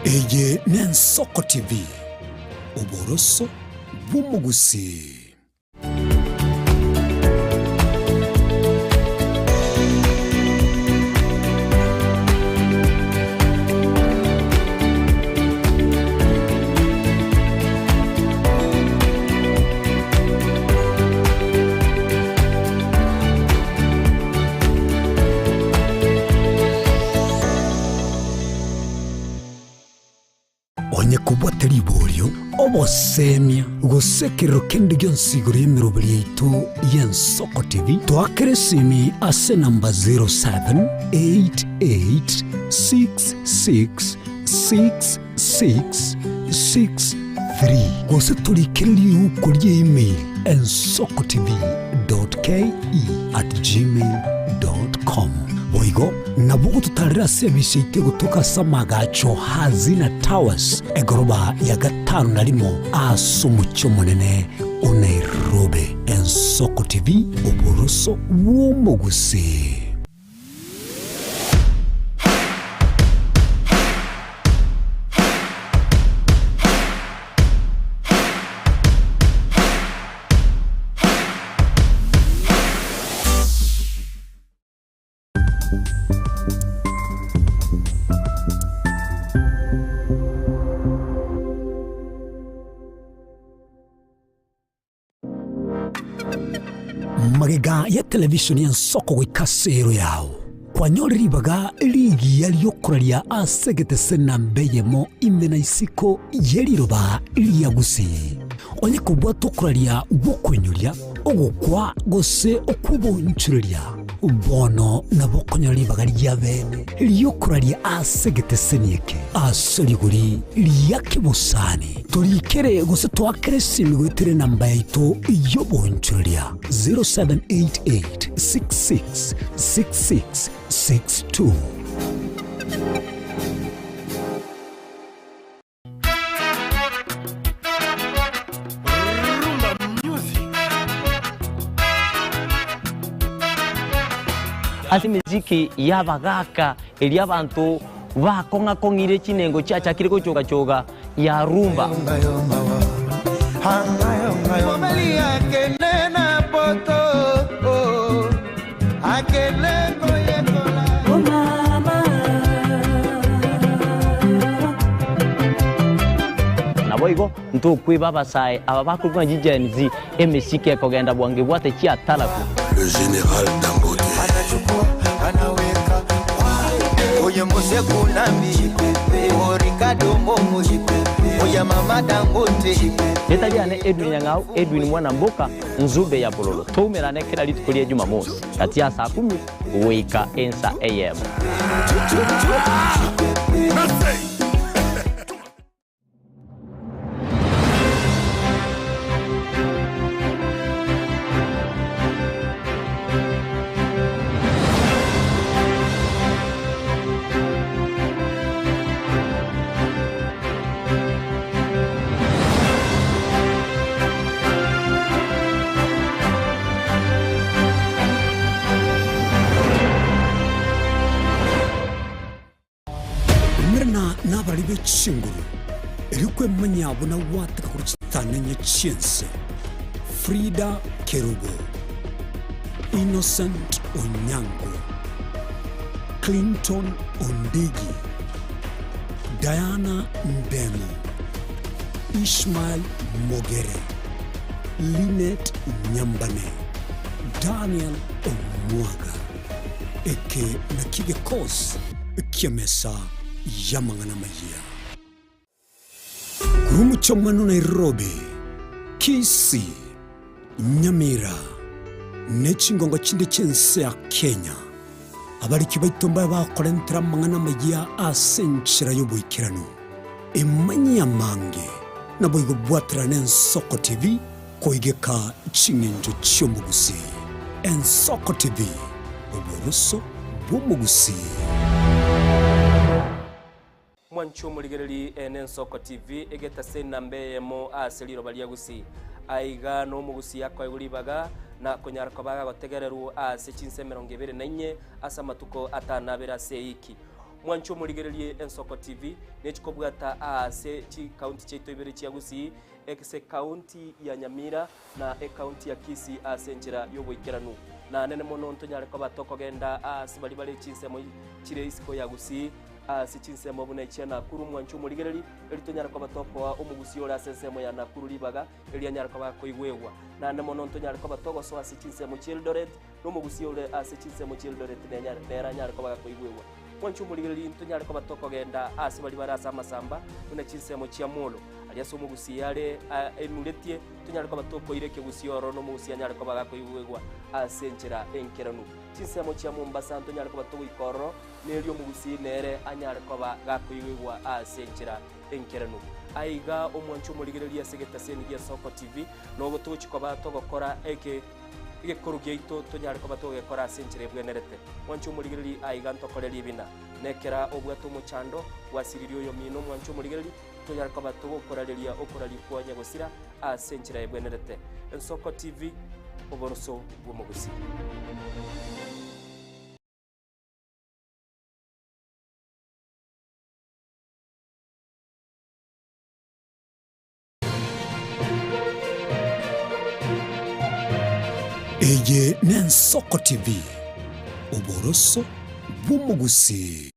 Eye n'Ensoko TV, oboroso bw'omogusii. Onye kobwate riborio, obosemia, gose ekerero kende gionsi igoro y'emeroberi yaito y'Ensoko TV, toakere esimi ase enamba 0788666663 gose torikere riuko rie email ensokotv.ke@gmail.com. Boigo nabo ogototarera ase ebise yaito egotoka ase amagacho Hazina Towers, egoroba ya gatano na rimo ase omochie omonene o Nairobi. Ensoko TV, oboroso bw'omogusii. Magega ya televishoni y'ensoko goika ase ero yao, kwanyore ribaga rigiya ri'okoraria ase egetese namba eyemo ime na isiko ye riroba ria Gusii. Onye kobwata okoraria gw'okoinyoria, ogokwa gose okw'obonchoreria, bono nabo okonyora ribaga ri'abeene ri'okoraria ase egeteseni eke ase rigori ria kebosani. Torikere gose toakere esimi goetera enamba yaito y'obonchoreria 0788 66 66 62. Ase emesiki y'abagaaka eria abanto bakong'a-kong'ire chinengo chiachakire gochoga-choga ya rumba. Naboigo ntokweba abasae aba bakorokwa ng'a chiGen Z, emesike ekogenda bwango ebwate chiataraku. Le general Dangote. Oye Mose Kunambi, o Ricardo Momo, oye Mama Dangote. Rieta riane Edwin Nyang'au, Edwin mwana mboka, Nzube ya bololo. Toumerane kera rituko ria Jumamosi, gati ya saa kumi goika ensa eyemo. Umerana nabarari be chinguru, erio kwemanya buna gwateka korwa chitanenye chi'ense. Frida Kerubo, Innocent Onyango, Clinton Ondigi, Diana Ndemo, Ishmael Mogere, Linet Nyambane, Daniel Omwaga. Eke nakio gekosi ki'emesa y'amang'ana amayia. Korwa omochie omwene o Nairobi, Kisii, Nyamira, ne chingongo chinde chi'ense ya Kenya, abariki baito mbabe bakorentera amang'ana amayia ase enchera y'oboikeranu. Emanyie amange, naboigo bwaterane Ensoko TV Koigeka ching'encho chi'omogusii. Ensoko TV, oboroso bw'omogusii. Mwanche omorigereri eye n'Ensoko TV, egetase enamba eyemo ase riroba ria Gusii. Aiga nomogusii akoegwa ribaga na konyara koba agotegererwa ase chinsa 24 ase amatuko atanabere ase eiki. Mwanche omorigererie Ensoko TV nechikobwata aase chikaunti chiaito ibere chia Gusii Ase ekaunti ya Nyamira na ekaunti ya Kisii ase enchera y'oboikeranu. Na nene mono ntonyare koba tokogenda aase baria bare chinsemo chire isiko ya Gusii, ase chinsemo buna echia Nakuru mwanche omorigereri, erio tonyare koba tokoa omogusii ore ase ensemo ya Nakuru ribaga, erio anyare koba akoigwegwa. Naende mono ntonyare koba togosoa ase chinsemo chi'Eldoret, na omogusii ore ase chinsemo chi'Eldoret nere anyare koba gakoigwegwa. Mwanche omorigereri ntonyare koba tokogenda aase baria bare ase amasamba, buna chinsemo chia Molo. Aria ase omogusii are emuretie, tonyare koba tokoira ekegusii ororo na omogusii anyare koba gakoigwegwa ase enchera enkeranu. Chinsemo chia Mombasa ntonyare koba togoika ororo, na erio omogusii nere anyare koba gakoigwegwa ase enchera enkeranu. Aiga omwanche omorigereria ase egetaseni gia Soko TV, nogo togochia koba togokora eke egekoro giaito tonyare koba togegekora ase enchera ebwenerete. Mwanche omorigereria aiga ntokore ribina. Nekera obwate omochando, gwasiririe oyomino omwanche omorigereria, Tonyare koba togokorareria okoraria kwa nyagosira ase enchera ebwenerete. Ensoko TV, oboroso bw'omogusii. Eye n'Ensoko TV, oboroso bw'omogusii.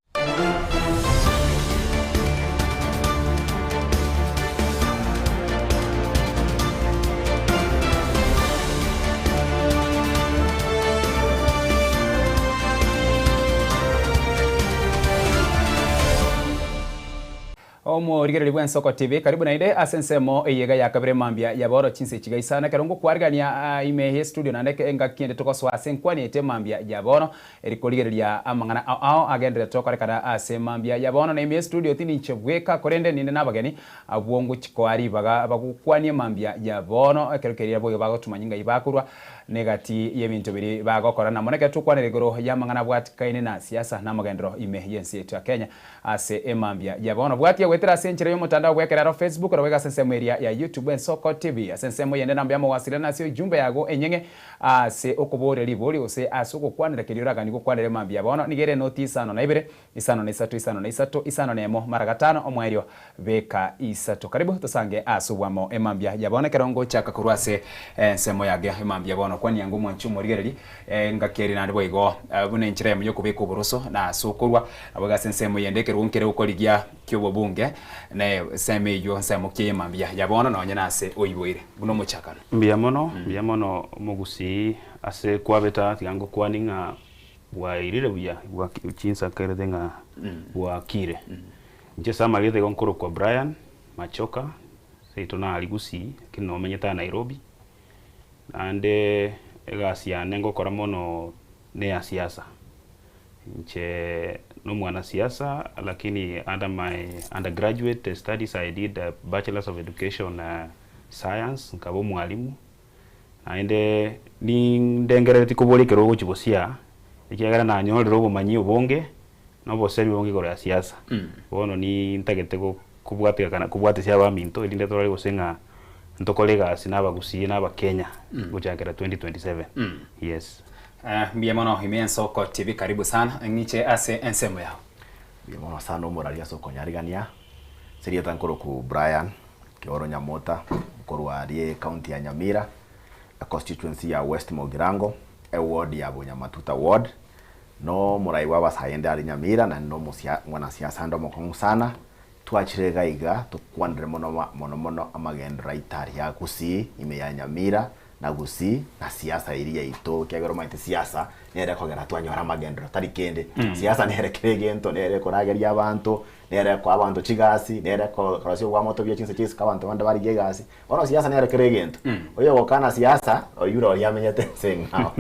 Omorigereria bw'Ensoko TV, karibu naende ase ensemo eye iga ya kabere mambia ya bono chinsa echi iga isano ekero ngokwarigania ime ye studio naende engaki ende togosoa ase enkwani yaito mambia ya bono Eri korigereria amang'ana ao ao agenderete gokorekana ase mambia ya bono na ime y'estudio tindi inche bweka korende ninde nabageni abwo ngochia koa ribaga bagokwanie mambia ya bono ekero keria boigo bagotumanya ngai bakorwa negati y'ebinto biria bagokora na mono ekero tokwanera igoro y'amang'ana abwatikaine na siasa na amagenderero ime y'ense yaito ya Kenya ase emambia ya bono. Bwatia goetera ase enchera y'omotandao bw'ekerero Facebook oroboigo ase ensemo eria ya YouTube Ensoko TV ase ensemo eyende namba yamogwasirana ase ojumbe yago enyeng'e Ase okoboria ribori gose ase ogokwanera keria oraganie gokwanera mambia bono, nigo ere enoti isano na ibere, isano na isato, isano na isato, isano na emo, mara gatano, omoerio beka isato. Karibu tosange ase obwamo emambia ya bono ekero ngochaka korwa ase ensemo yage emambia bono. Kwania ango omwanchi omorigereri engaki eria naende boigo buna enchera eyemo yokobeka oboroso na ase okorwa nabo ase ensemo eyende ekerogo nkere okorigia ki'obobunge na ensemo eyio ensemo ki ey'emambia ya bono nonye nase oiboire buna omochakano. Mbuya mono, mbuya mono omogusii ase kwabeta tiga ngokwanie ng'a bwairire buya chinsa nkerete ng'a bwakire. Inche ase amarieta igo nkorokwa Brian Machoka, seito nari Gusii lakini nomenyete aa Nairobi, naende egasi yane ngokora mono neya siasa. Inche nomwanasiasa lakini under my undergraduate studies I did a bachelors of education science nkaba omwalimu, naende nindengerereti koboria ekero ogochia gosia ekiagera nanyorire obomanyi obonge na obosemi obonge igoro ya siasa. Bono nintagete kobwatika kana kobwatesia abaminto erinde torore gose ng'a ntokore egasi na abagusii na abakenya gochakera 2027. Yes. Mbuya mono ime ensoko TV karibu sana ng'iche ase ensemo yao. Mbuya mono sana omorari ase okonyarigania. Ase erieta nkoroku Brian Kioro Nyamota, nkorwa aria ecounty ya Nyamira, econstituency ya West Mogirango, eward ya Bonyamatuta ward. No omorai bwa abasae inde aria Nyamira naende no mwanasiasa ande omokong'u sana. Twachire iga iga tokwanere mono mono mono amagenderero aito aria a Gusii ime ya Nyamira na Gusii na siasa eria yaito ekiagera omanyete siasa nere ekogera twanyora amagenderero tari kende. Siasa nere kera egento nere ekorageria abanto, nere ekoa abanto chigasi, nere ekorosia obwamato bia chinse chia isiko abanto bande barigie egasi. Bono siasa nere kera egento. Oyogokana siasa, oyio ore oria amenyete ense eng'ao.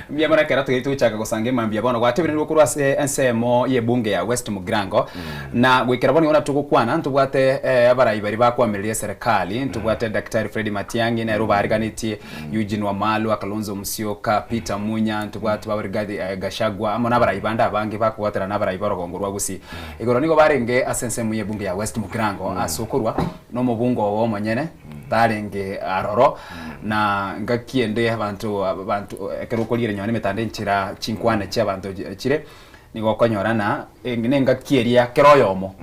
Mbuya mono ekero togete togochaka gosanga emambia bono gwatebereirwe korwa ase ensemo y'ebunge ya West Mugirango na goikera bono igo nabo togokwana ntobwate abarai baria bakoamereria eserekari ntobwate Daktari Fred Matiang'i nere obariganetie Eugene Wamalwa, Kalonzo Musyoka, Peter Munya ntobwate baba Rigathi Gachagua amo nabarai bande abange bakobwaterana nabarai b'orogongo rwa Gusii. Igoro nigo barenge ase ensemo y'ebunge ya West Mugirango ase okorwa nomobunge obo omonyene tarenge aroro na ngaki ende abanto abanto ekero okorigereria nonya nemetandao enchera chinkwana chiabanto chire nigo okonyora ng'a nengaki eria kera oyomo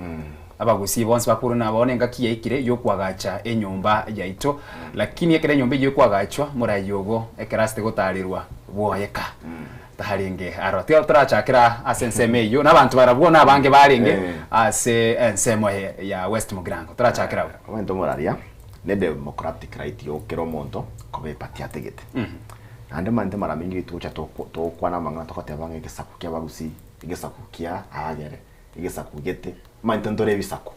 abagusii bonsi bakorwa nabo nengaki yaikire yokoagacha enyomba yaito lakini ekero enyomba eyio ekoagachwa morayi ogo ekero asete gotarerwa bwoyeka Tarenge aro. Tiga torachakera ase ensemo eyio, na abanto barabwo nabange barenge ase ensemo eye ya West Mugirango. Torachakera abwo. Omanyete omoraria ne democratic right yo kera omonto koba eparty ategete. Naende omanyete mara mingi rituko gocha togokwana amang'ana togoteba ng'a egesaku kia abagusii, egesaku kia abagere, egesaku gete, omanyete ntore ebisaku.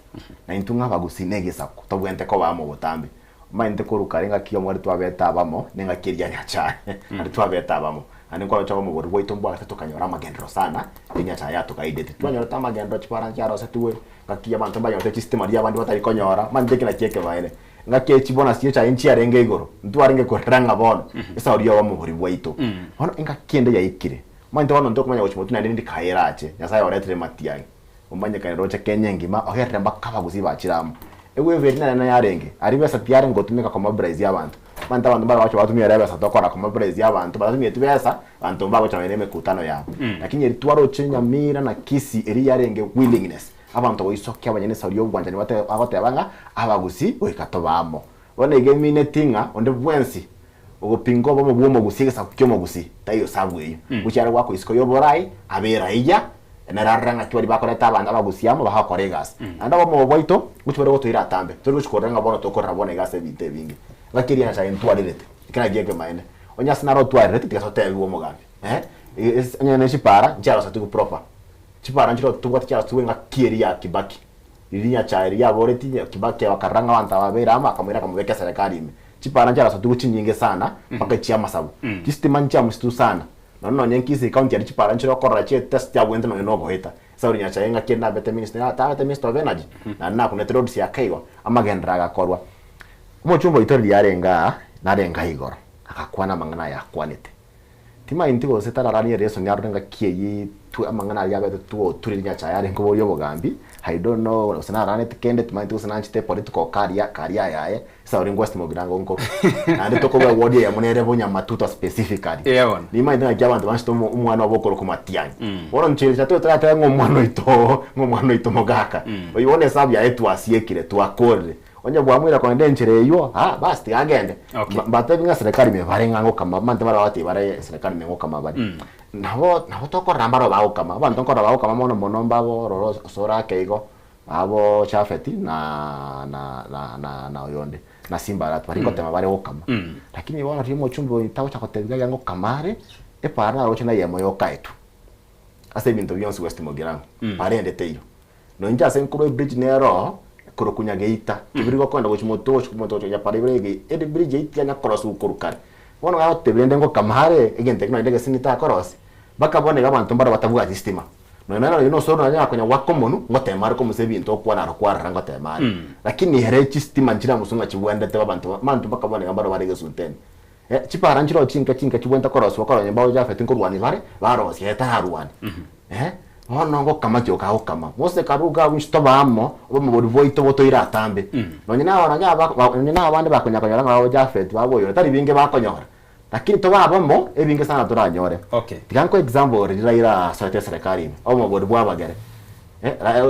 Na intwe ng'a abagusii na egesaku tobwenerete koba amo botambe. Omanyete korwa kare engaki y'omwari twabete abamo, na engaki eria Nyachae naende twabete abamo. Naende nkoroche obomo bwaito mbwagete tokanyora amagenderero sana, riria Nyachae yatogaidete. Twanyorete amagenderero chibara nchiarosetigwe, engaki abanto mbanyorete chistima riria abande batari konyora, omanyete eki nakio ekebaene. Engaki eye chibonus chi'echae nchiarenge igoro, ntwarenge korera ng'a bono esauri y'obomo boria bwaito. Bono engaki ende yaikire, omanyete bono ntokomanya gochia motwe naende ndikae erache, Nyasaye oretire matiang'i. Omanyekane roche Kenya engima, ogerire mpaka abagusii bachire amo. Ewave eria nere yarenge, aria besa tiyarenge gotumeka komobilize abanto. Omanyete abanto mbare bagocha batumia ere besa tokora komobilize abanto, batatumieti besa, abanto mbagocha nonya na emekutano yabo. Lakini eri twaroche Nyamira na Kisii eria yarenge willingness, abanto goisokia abanyene esauri ya obwanchani bate bagoteba ng'a abagusii goika tobe amo. Bono iga emineti ng'a onde bwensi ogopinga obomo bwa omogusii egesaku kia omogusii taiyo sabu eyio. Gochia are goakwa isiko ya oborai abe eraia nere arore ng'aki baria bakoreta abanto abagusii amo bagakora egasi. Naende obomo obo bwaito ngochia bare gotoira atambe tori gochia korora ng'a bono tokorora bono iga ase ebinto ebinge. Ng'aki eria Nyasaye ntwarerete eke nakio ekemanene. Onye ase naro otwarerete tiga totebiwe omogambi onye ne chipara nchiarosetigwe proper, chipara nchire tobwate chiarosetigwe ng'aki eria ya Kibaki. Riria Nyachae riria aboretie Kibaki bakarora ng'a abanto aba babeire amo, akamoira akamobeka eserekari ime. Chipara nchiarosetiwe chinyinge sana mpaka echi'amasabu. Chistima nchiamusitwe sana. Nonya nonye Kisii county aria chipara nchire okorora chietest chiabwenerete nonye nogoeta. Sauli Nyachae ng'aki ere nabete minister, tabete minister of energy, naende nakunete roads akaigwa, amagenderero agakorwa. Omochumba oito riria arenge aa, narenge igoro, agakwana amang'ana aya akwanete. Timainti gose tararanie lesson arore ngaki eyio twe amang'ana aria abete twoturire Nyachae are nkoboria obogambi, I don't know gose nararaneti kende timainti gose nanchete political career career yaye ase ore West Mugirango nkorwa. Naende tokobua eward eyemo nere Bonyamatuta specifically. Eeh bono. Nimaete ng'aki abanto banchete omo omwana obo okorokwa Matiang'i. Bono inche riria tobe toratebe ng'a omwana oito ng'a omwana oito mogaka. Oyio bono esabu yaye twasiekire twakorire. Onye bwamoira kogenda enchera eywo, ah bas tiga agende. Okay. Mba- Mbatebi ng'a serikali ime bare ng'a ngokama, mante bare bagotebi bare serikali ime ngokama bare. Nabo nabo tokorora mbaro bagokama, abanto nkorora bagokama mono mono mbabo ororo osore ake igo, babo Jafeti na na na na na oyonde, na Simba Arati baria ngotema bare gokama. Lakini bono riria omochumbe oyo tagocha gotebia iga ngokama are, epara naroche na eyemo yokaetwe. Ase ebinto bionsi West Mogirango, para ende teiyo. Nonya inche ase nkorwa ebridge nero oo, korokwa Nyageita, kebiri gokogenda gochia Motochi, Motochi gochia para ibere ege, ebridge eyio tiyanya korosiwa korwa kare. Bono gagotebia rende ngokama are, egento ekio nonye egesini takorosia, mpaka bono iga abanto mbaro batabwati stima. Nonya nere oyio nosoro nonya akonya goaka omonwe, ngotema are komusa ebinto okwana aro kwarora ngotema are. Lakini ere chistima nchiramusu ng'a chibwenerete abanto abanto mpaka bono iga mbaro bare egesuntene. Chipara nchiroo chinke chinke chibwenerete korosiwa korwa nyomba Jafeti nkorwania bare, barosia ere tararwane. Bono ngokama ki okagokama? Mose karuga abwo inche tobe amo, obomobori bwaito botoire atambe. Nonye na nonye aba nonye na abande bakonya konyora ng'a babo Jafeti babo oyore, tari binge bakonyora. Lakini tobe abamo, ebinge sana toranyore. Okay. Tiga nkoe example riria Raila asoete eserekari ime, obomobori bwa abagere.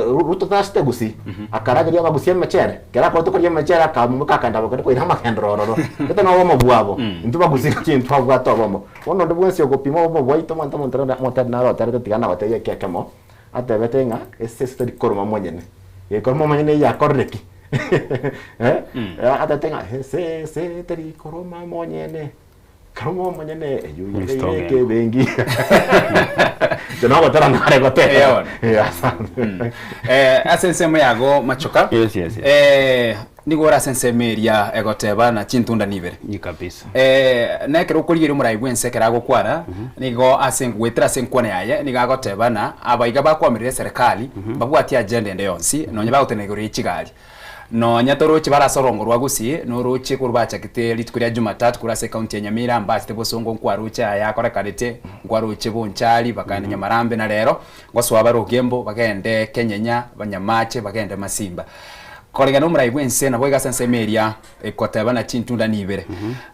Ruto tachete gusii, akarageria abagusia emechere, ekero akorete koria emechere akamoka akaenda abagere koira amagendero ororo. Gete na obomo bwabo, intwe bagusii gaki ntwabwate obomo. Bono onde bwensi ogopima obomo bwaito omonto omonto rende omotebia naro oterete tiga nagotebie eke ekemo, atebete ng'a esese teri koroma monyene, gekoroma omonyene eyio akorire ki? Atebete ng'a esese teri koroma monyene. Karome omonyene eyio Mr. yabeire Ogendo. ekebengi. Inche nogotera nare gotera. Eh, bono. Eh, asante. Eh, ase ensemo yago machoka Yes, yes, yes. eh, nigo ore ase ensemo eria egoteba na chintunda nibere Ni kabisa. Eh, na ekero okorigereria omorai bwense ekero agokwana nigo ase goetera ase enkwana yaye nigo agoteba na abaiga bakwamerera eserekari mbabwati agenda ende yonsi nonye bagotena igoro ye chigari Nonya toroche bare ase orongo rwa Gusii, noroche korwa bachakete rituko ria Jumatatu korwa ase ekaunti ya Nyamira mbachete bosongo nkwaroche aya akorekanete, nkwaroche Bonchari bakaenda Nyamarambe na rero ngosoa bare Ogembo bagende Kenyenya, Banyamache bagende Masimba. Koreng'ana omorai bw'ense nabo iga ase ensemo eria egoteba na chintunda nibere,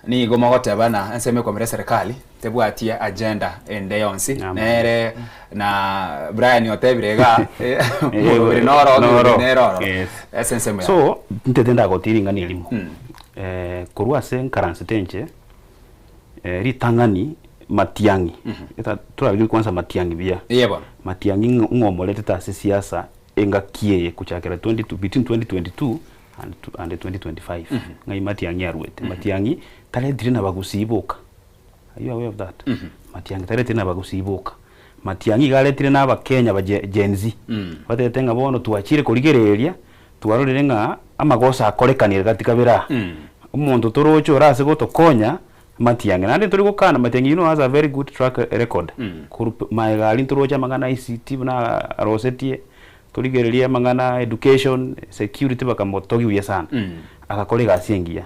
nigo mogoteba na ensemo ekwamera eserekari tebwati agenda ende yonsi nere na Brian otebire iga omobere noro Noro. omobere nere ororo Yes. ase ensemo yaye. So ntete ndagotiga ring'ana erimo korwa ase nkaransete inche ritang'ani Matiang'i eta torarigereria kwanza Matiang'i buya. Eye bono. Matiang'i ng'o ng'omoretete ase siasa engaki eye kochakera 20 between 2022 and and 2025 ng'ai Matiang'i arwete. Matiang'i taretire na bagusii boka. Are you aware of that? Matiang'i taretire na abagusii boka. Matiang'i iga aretire na abakenya ba Gen Z. Batebete ng'a bono twachire korigereria, twarorire ng'a amagoso akorekanire gati kabere aa. Omonto toroche ore ase gotokonya, Matiang'i. Naende ntori gokana Matiang'i you know has a very good track record. Korwa maega aria ntoroche amang'ana ICT buna arosetie, torigererie amang'ana education, security bakamotogia buya sana. Agakora egasi engiya.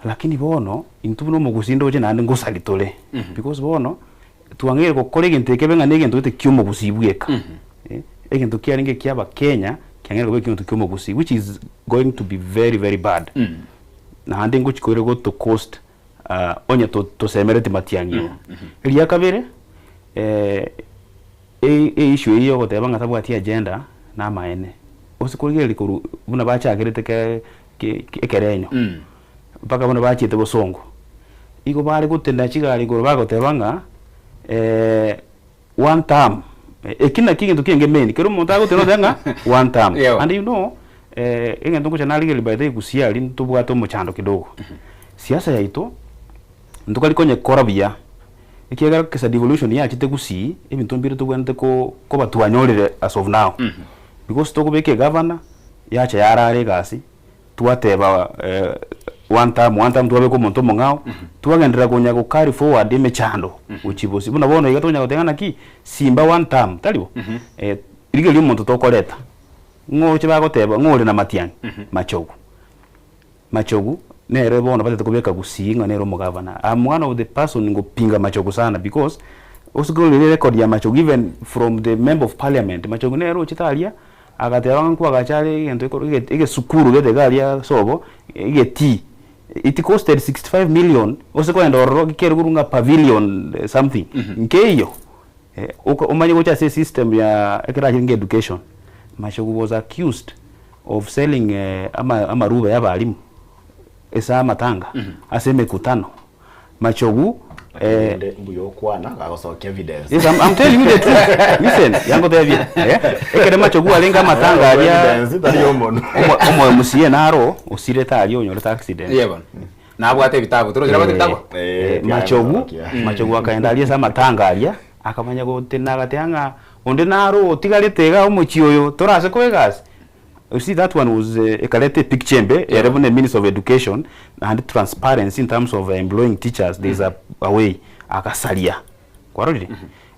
Lakini bono intwe buna omogusii ndoche naende ngosari tore because bono twang'eire gokora egento ekebe ng'a negento gete kia omogusii bweka eh, egento kiarenge ekia abakenya kiang'eire koba egento kia omogusii which is going to be very very bad naende ngochi kore goto cost onye to tosemereti matiang'i oyo. Eria kabere e issue eyio ya ogoteba ng'a tabwati agenda namaene, gose korigereria korwa buna bachakerete ke ekerenyo mpaka bono bachiete bosongo, igo bare gotenda chigari igoro bagoteba ng'a one term, eki nakio egento kiaenge main, kera omonto agotenda oteba ng'a one term. And you know egento ngocha narigereria by the way gusii aria ntobwate omochando kidogo, siasa yaito ntokari konyekora buya, ekiagera kesa devolution yachete gusii, ebinto mbire tobwenerete ko koba twanyorire as of now, because tokobeka egavana, yacha yarara egasi, twateba one term, one term twabeka omonto omong'ao, twagenderera konya go carry forward emechando gochia bosio. Buna bono iga tokonya goteba ng'a naki, simba one term, tari bo? Rigereria omonto tokoreta, ng'o oroche bagoteba ng'o ore na matiang'i? Machogu. Machogu, nere bono batete kobeka gusii ng'a nere omogavana. I'm one of the person ngopinga Machogu sana because osike orore record ya Machogu even from the member of parliament, Machogu nere ochete aria Agateba ng'a nkoagacha are egento ekoro egesukuru gete iga aria sobo, egetii. It costed 65 million, gose kogenda ororo kerugu ng'a pavilion something, nkeiyo. Omanye gocha ase esystem ya ekero achire education, Machogu was accused. of selling ama amarube ya abalimu ase amatanga ase emekutano Machogu Lakini rende mbuya okwana gagosokia evidence. Yes, I'm, I'm telling you the truth. Listen, yangotebia. Eh? Ekere Machogu arenge amatanga aria Evidence tari omonwa. omo omo MCA naro osirete aria onyorete accident. Ye bono. Nabwate ebitabu, torochi nabwate ebitabu? Eh, Machogu, Machogu akaenda aria ase amatanga aria, akamanya gotenena agateba ng'a onde naro otigarete igaa omochie oyo torase koa egasi. You see that one was ekareta epicture embe ere buna minister of education naende transparency in terms of employing teachers there is a way agasaria kwarorire?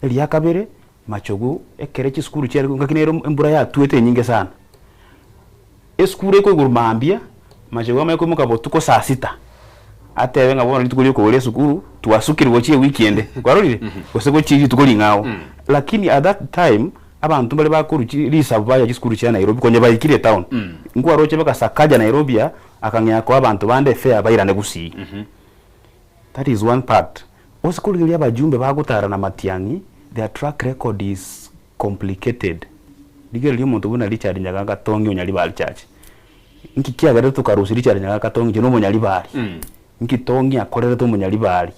Eria kabere Machogu ekere chisukuru chiare ngaki nere embura yatwete enyinge sana esukuru ekoigorwa mambia Machogu amanye koimoka botuko saa sita atebe ng'a bono rituko ria okogora esukuru twasukire gochia ewiki ende kwarorire? Gose gochia rituko ring'ao lakini at that time Abanto mbare bakorwa chi risabu baya chisukuru chia Nairobi konya baikire etown. Nkwaroche baka Sakaja Nairobi aa akang'ea koa abanto bande efare bairane Gusii. That is one part. Ose korigereria abajumbe bagotara na Matiang'i their track record is complicated. Rigereria omonto buna Richard Nyagaka Tongi o Nyaribari Church. Nki kiagerete tokarusia Richard Nyagaka Tongi inche nomonyaribari. Nki Tongi akorerete omonyaribari?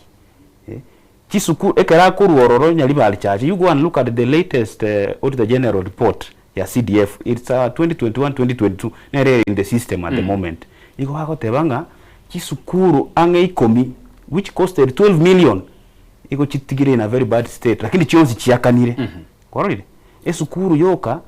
Chisuku ekero akorwa ororo Nyaribari Church, you go and look at the latest Auditor General report ya CDF, it's 2021, 2022, nere ere in the system at the moment. Igo bagoteba ng'a chisukuru ang'e ikomi which costed 12 million igo chitigire in a very bad state lakini chionsi chiakanire. Kwarorire? Esukuru yoka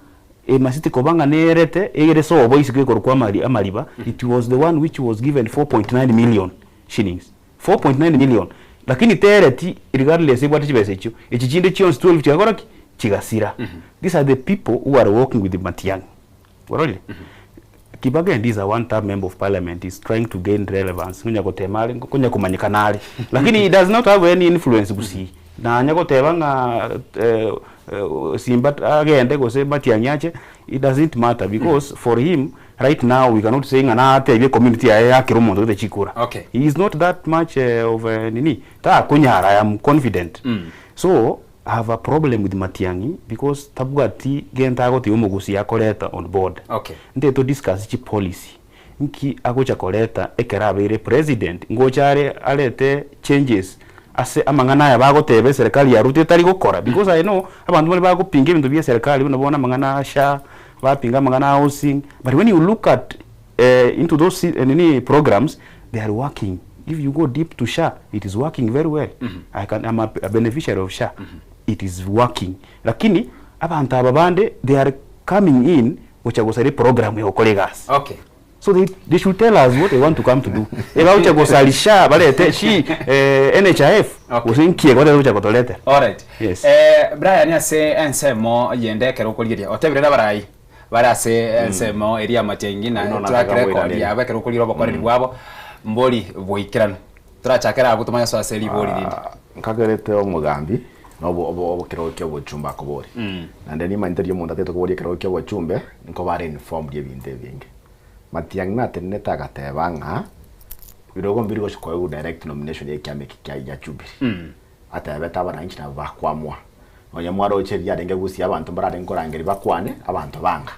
emasiti koba ng'a nerete egere sobo isiko ekorokwa amari amariba, it was the one which was given 4.9 million shillings. 4.9 million lakini tereti regardless ebwate chibesa echio, echi chinde chionsi 12 chigakora ki? Chigasira. These are the people who are working with Matiang'i. Kwarorire? Kibagendi is a one term member of parliament is trying to gain relevance konya gotema are konya komanyekana are lakini he does not have any influence gusii nanya goteba ng'a Simba agende gose Matiang'i ache it doesn't matter because for him Right now we cannot say ng'a natebie community yaye yakere omonto gete chikura. Okay. He is not that much of a nini, takonyara I am confident. So I have a problem with Matiang'i because tabwati gento agotiga omogusii akoreta on board. Okay. Nte to discuss chi policy, nki agocha koreta ekero abeire president, ngocha are arete changes ase amang'ana aya bagoteba eserekari ya Ruto etari gokora because I know abanto mbare bagopinga ebinto bia eserekari buna bono amang'ana a SHA, bapinga amang'ana a housing, but when you look at into those nini programs they are working, if you go deep to SHA it is working very well, I can am a beneficiary of SHA, it is working lakini abanto aba bande they are coming in gocha gosaria eprogram ya gokora egasi. Okay. So they, they should tell us what they want to come to do. Ebagocha gosari SHA barete shi eh, NHIF gose nki egote gocha gotoretera. Alright. Yes. Eh, Brian ase ensemo yende ekero okorigeria otebire nabarai bare ase ensemo eria amatiangi na Oyio track nataka record moiranerie. yabo ekero okorigeria obokoreri bwabo mbori boikeranu. Torachakere abwo tomanye ase ase ribori rinde. Nkagerete omogambi na obo obo obo ekerogo kia obochumbe akoboria. Naende nimanyete riria omonto atagete koboria ekerogo kia obochumbe, nkoba are informed ebinto ebinge. Matiang'i natenenete agateba ng'a birogo mbiri gochi koegwa direct nomination ya ekiama eke kia ya Jubilee. Atebete abananchi nabo bakoamua. Nonya mwaroche riria arenge gusii abanto mbararenge korangeria bakwane, abanto banga.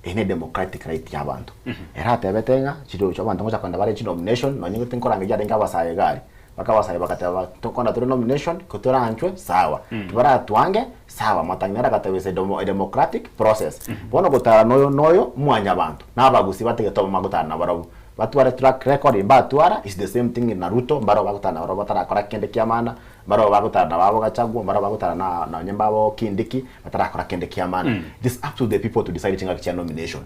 Eye ne democratic right ya abanto. Ere atebete ng'a chirochio abanto ngocha kogenda bare chinomination nonye gete nkorangeria arenge abasae iga aria, mpaka abasae bagateba tokogenda tore nomination ko toranchwe sawa, tibaratwange sawa, Matiang'i nere agateba it's a demo a democratic process. Bono gotara noyo noyo mwanyabanto, na abagusii batigete oboma gotara nabarabwo, batware track record mbatwara it's the same thing na Ruto mbarabwo bagotara nabarabwo batarakora kende kia maana, Mbarabwo bagotara na babo Gachagua, mbarabwo bagotara na nonye mbabo Kindiki, batarakora kende kia maana. It is up to the people to decide chingaki chia nomination.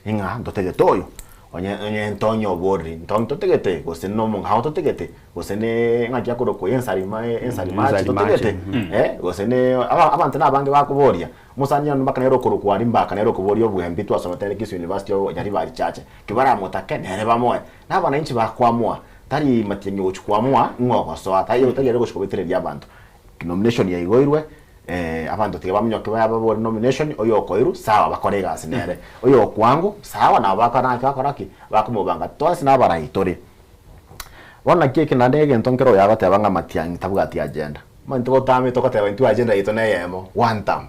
Ing'a ntotegete oyo, onye onye ntonye oboriri, ntonye totegete, gose na omong'ao totegete, gose ne ng'aki akorokwa ensarima ensarimachi Ensarimachi, totegete, eh, gose ne aba abanto na abange bakoboria, omosani one mpaka nere okorokwa aria mpaka nere okoboria obwembi twasomete nere Kisii University o Nyaribari Church, ki baramotake nere bamoe. Na abananchi bakoamua. Tari matiang'i ogochia koamua ng'a ogosoa, tari tari ere gochia kobetereria abanto. Nomination yaigoirwe, abanto tiga baminyoke baye babore nomination, oyo okoirwa sawa bakore egasi nere, oyo okwango sawa nabo bakora naki bakora ki? Bakomobanga twensi nabarai tore. Bono naki eke naende egento nkere oyo agoteba ng'a matiang'i tabwati agenda. Omanyete gotame togoteba intwe agenda yaito neyemo, one term.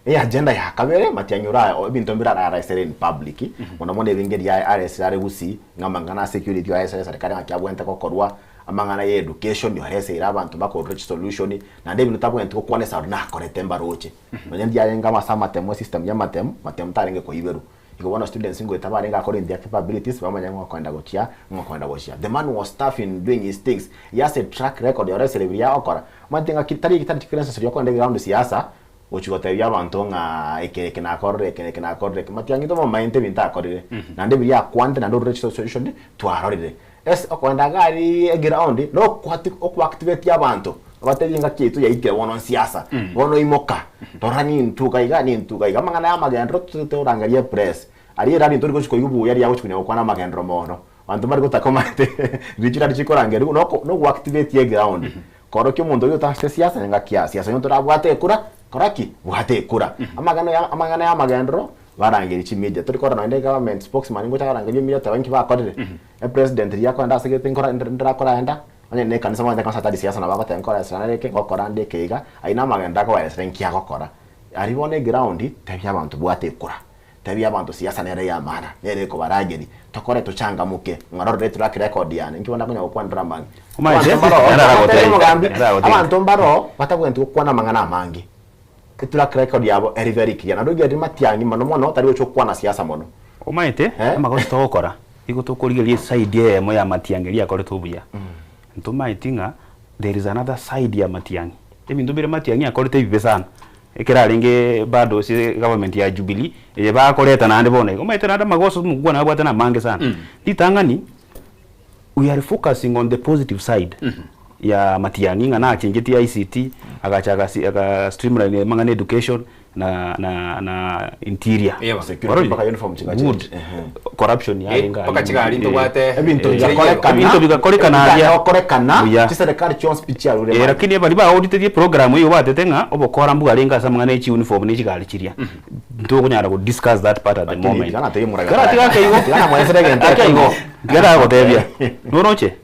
Eagenda ya kabere, Matiang'i ora ebinto mbire araraisere in public, mono mono ebinge eria aresire are Gusii, ng'a amang'ana a security oaresere eserekari ng'aki abwenerete gokorwa, amang'ana ya education oareseire abanto bakorure chisolution, naende ebinto tabwenereti gokwana esauri nakorete mbaroche. Nonye ndiarenge ase amatemo esystem ya amatemo, matemo tarenge koiberwa. Igo bono students ngoeta barenge according to their capabilities bamanye ng'a okoenda gochia, ng'a okoenda gochia. The man was tough in doing his things, he has a track record oresire biria agokora. Omanyete ng'aki tari tari necessary okogenda eground siasa, gochia gotebia abanto ng'a eke eke nakorire eke eke nakorire eke. Matiang'i tomomaete ebinto akorire, naende biria akwanete naende orure chisolution twarorire. Ase okoenda iga aria eground, na okoati okoactivate abanto, obatebie engaki yaito yaikire bono nsiasa, bono imoka, rora nintuka iga nintuka iga. Amang'ana ya amagenderero torangerie epress, aria erari ntori gochi koigwa buya riria agochi konya gokwana amagenderero mono. Abanto mbare gotaka omanyete riria chirari chikorangerigwa na oko na ogoactivate eground, korokia omonto oyio otachete siasa nengaki ya siasa, onye torabwate ekura, kora ki? Bwata ekura. Amagena ya amang'ana ya amagenderero, barangerie chimedia, tori korora nonye government spokesman ngocha arangerie emedia oteba inki bakorire, epresident riria akorenda ase egete nkora ndirakoraenda, onye na ekanisa omanyete ekanisa tari siasa nabo agoteba nkoresera nere eke, ngokora nde eke iga, ayio na amagenderero akobaeresera inki agokora. Aria bono eground, tebia abanto bwata ekura, tebia abanto siasa nere ya maana, nere ekobarageria, tokore tochangamuke, ng'a rora etrack record yane, inki bono nakonya gokwanera amang'e. Omanyete, Abanto mbaroo, nere totebie aragotebia, omogambi, nere aragotebia. abanto mbaroo batabwenereti gokwana amang'ana amange. Etrack record yabo eri very clear naende oigwere matiang'i mono mono tari gocha gokwana siasa mono. Omanyete amagoso togokora igo tokorigereria eside eyemo ya matiang'i eria akorete obuya. Ntomaeti ng'a there is another side ya matiang'i. Ebinto mbire matiang'i akorete ebibe sana, ekero arenge bado ase egovernment ya Jubilee, eye bakoreta naende bono iga. Omanyete naende amagoso omokwana abwate namange sana. Ritang'ani, we are focusing on the positive side ya Matiang'i ng'a nachengetie ICT, agacha agasi aga streamline amang'ana education na na na interior. Ewa. Security Ororire? mpaka uniform chigachenji. Good. Ehe. Corruption yarenge Mpaka chigari ntobwate Ebinto eh, bigakorekana, Ebinto bigakorekana aria. bigakorekana, Buya. chiserikali chionsi pi chiarure Eh, mani. lakini baria baoditetie program eywo batete ng'a obokora mbwarenge ase amang'ana ye chiuniform ne chigari chiria. Ntokonyara go discuss that part at the Lakini moment. tiga natebie omoragori Kera tiga ake igo. Tiga namoesere egento Ake igo. ekemo. Tiga nagotebia. Noroche,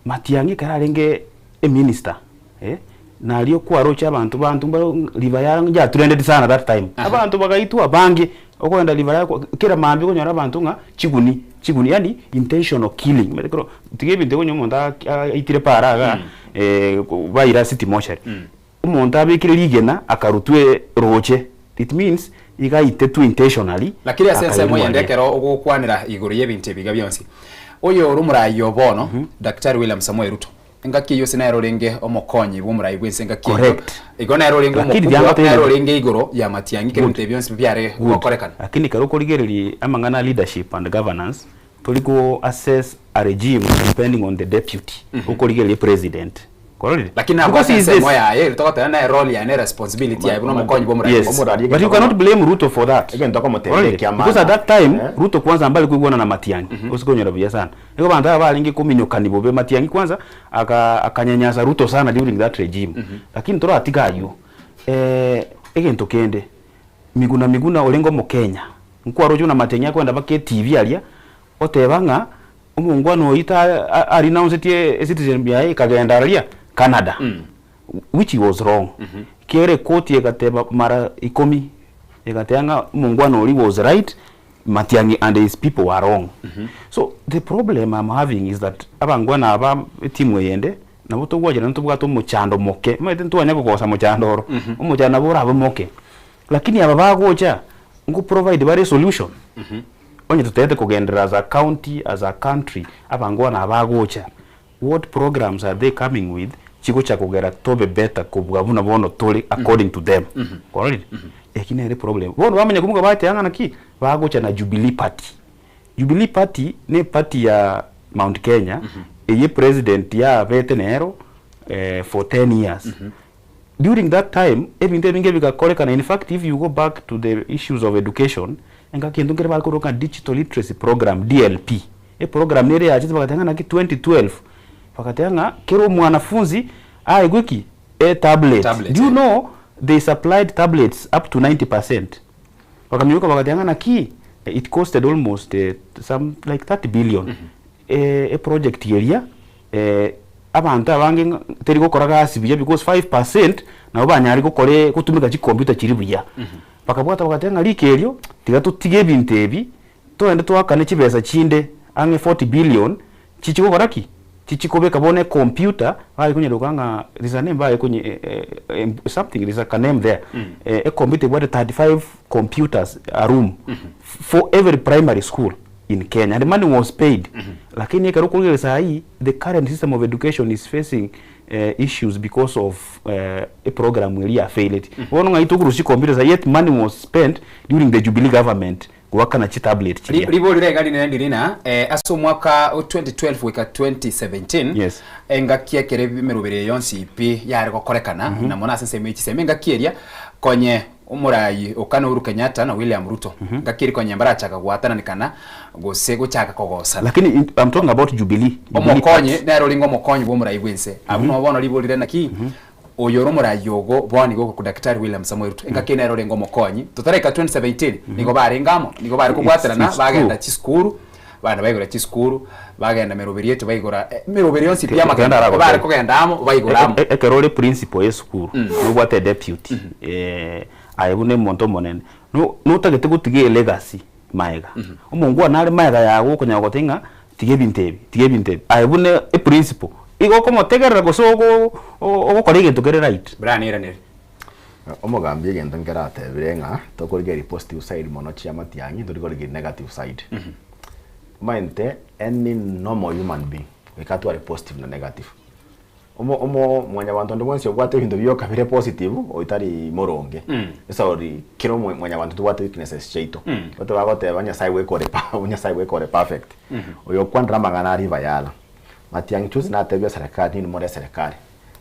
Matiang'i ekero arenge eminister, eh, nario kwaroche abanto banto mbaro riba ya yatrended sana that time. Abanto bagaitwa abange, okogenda riba ya kera mambia okonyora abanto ng'a chiguni, chiguni yaani intentional killing. Omanyete ekero tiga ebinto ebi onye omonto aitire para igaa, baira city mortuary. Omonto abekire rigena akarutwa roche, it means iga aitetwe intentionally Lakini ase ensemo akairwa eyende aria. ekero ogokwanera igoro y'ebinto ebi iga bionsi, oyo ore omoraai o bono, Daktari William Samoei Ruto, engaki eyio ase nere orenge omokonyi bw'omoraai bw'ense engaki eyio, Correct. igo nere orenge Lakini omokubwa, tiangotebi nere orenge igoro ya Matiang'i ekero Good. ebinto ebi bionsi biare Good. gokorekana. Lakini ekero okorigereria amang'ana a leadership and governance, tori ko assess a regime depending on the deputy, okorigereria president. Kwarorire? Lakini Because nabwate he is the ensemo yaye ere togoteba naye role yaye ne responsibility yaye buna omokonyi bw'omoraia Yes. bw'ense. Omorari But you cannot blame Ruto for that. Egento akomotebia Kwarorire? ekiamana. Because at that time, Eh? Ruto kwanza mbare koigwana na Matiang'i. Gose konyora buya sana. Nigo abanto aba barenge kominyokani bobe. Matiang'i kwanza aka akanyanyasa Ruto sana during that regime. Lakini toratiga aywo. Eh, egento kende, Miguna Miguna orenge omokenya, nkwaroche buna Matiang'i akoenda mpaka etibi aria, oteba ng'a Omongwana oyio ta arinounceti ecitizenship yaye ekagenda aria Canada which was wrong ekiagera ekoti egateba mara ikomi egateba ng'a omongwana oria was right Matiang'i and his people were wrong. So the problem I'm having is that abangwana aba etimu eyende nabo togwachera ntobwate omochando moke omanyete ntwanya kogosa mochando oro omochando nabo orabe moke lakini aba bagocha nko provide bare esolution. Onye totagete kogenderera as a county, as a country, abangwana aba bagocha, what programs are they coming with chigocha kogera tobe better kobua buna bono tore according to them? Kwarorire? Eki nere problem. Bono bamanya komoka bateba ng'a naki, bagocha na Jubilee Party. Jubilee Party ne eparty ya Mount Kenya, eye president yabete nero for ten years. During that time, ebinto ebinge bigakorekana, in fact if you go back to the issues of education, engaki egento nkere bare koroka digital literacy program, DLP. Eprogram nere yachete bagateba ng'a naki 2012, bagateba ng'a kera omwanafunzi aegwe ki? Etablet. Tablet, Do you eh. know they supplied tablets up to 90%. Bakamioka bagateba ng'a naki, it costed almost some like 30 billion. Eproject eria abanto abange ng'a teri gokora gasi buya because 5% nabo banyare gokora gotumeka chicomputer chiria buya. Bakabwata bagateba ng'a riko erio tiga totige ebinto ebi togende toakane chibesa chinde ang'e 40 billion chichi gokora ki? Chichi kobeka bono ecomputer baye konyeroka ng'a there is a name baye konye something there is a ka name there ecomputer ebwate 35 computers a room for every primary school in Kenya and money was paid lakini ekero okorigereria saii the current system of education is facing issues because of eprogram eria ya failed. Bono ng'ai tokorusia chicomputer saii yet money was spent during the Jubilee government goakana chitablet chiria. Ribori riaiga rinene ndiri ng'a ase omwaka o 2012 goika 2017 Yes. engaki ekero emeroberi eye yonsi pi yare gokorekana na mono ase ensemo ye chisemi engaki eria konye omorai o kane Uhuru Kenyatta na William Ruto engaki eria konye mbarachaka goatananekana gose gochaka kogosana. Lakini I'm talking about Jubilee, Jubilee Omokonyi party. nere orenge omokonyi bw'omorai bw'ense. Abwo nabo bono riborire naki oyo ore omorai ogo bono igo okorokwa Daktari William Samoei Ruto engaki nere orenge omokonyi. Totaraika 2017 nigo barenge amo, nigo bare kobwaterana It's bagenda true. chisukuru, abande baigora chisukuru, bagenda emeroberi ete baigora emeroberi yonsi pi y'amagendo Ekero bare kogenda amo baigora amo. Ekero ore principal y'esukuru, nobwate edeputy, aye buna omonto omonene, notagete gotiga elegacy maega. Omongwana are maega yago okonyara goteba ng'a tiga ebinto ebi, tiga ebinto ebi. Aye buna eprinciple, igo okomotegerera gose ogo ogokora egento kere right. Brian iraneri. Omogambi egento nkere atebire ng'a tokorigereria positive side mono chia matiang'i tori korigereria negative side. Omanyete any normal human being goika atware positive na negative. Omo omo mwanyabanto onde bwensi obwate ebinto bioka bire positive oyo tari moronge. Esauri kera omo mwanyabanto tobwate weaknesses chiaito. Bato bagoteba Nyasaye bweka ore pa Nyasaye bweka ore perfect. Oyo okwanire amang'ana aria bayala. Matiang'i choose natebia eserekari ninwe more eserekari.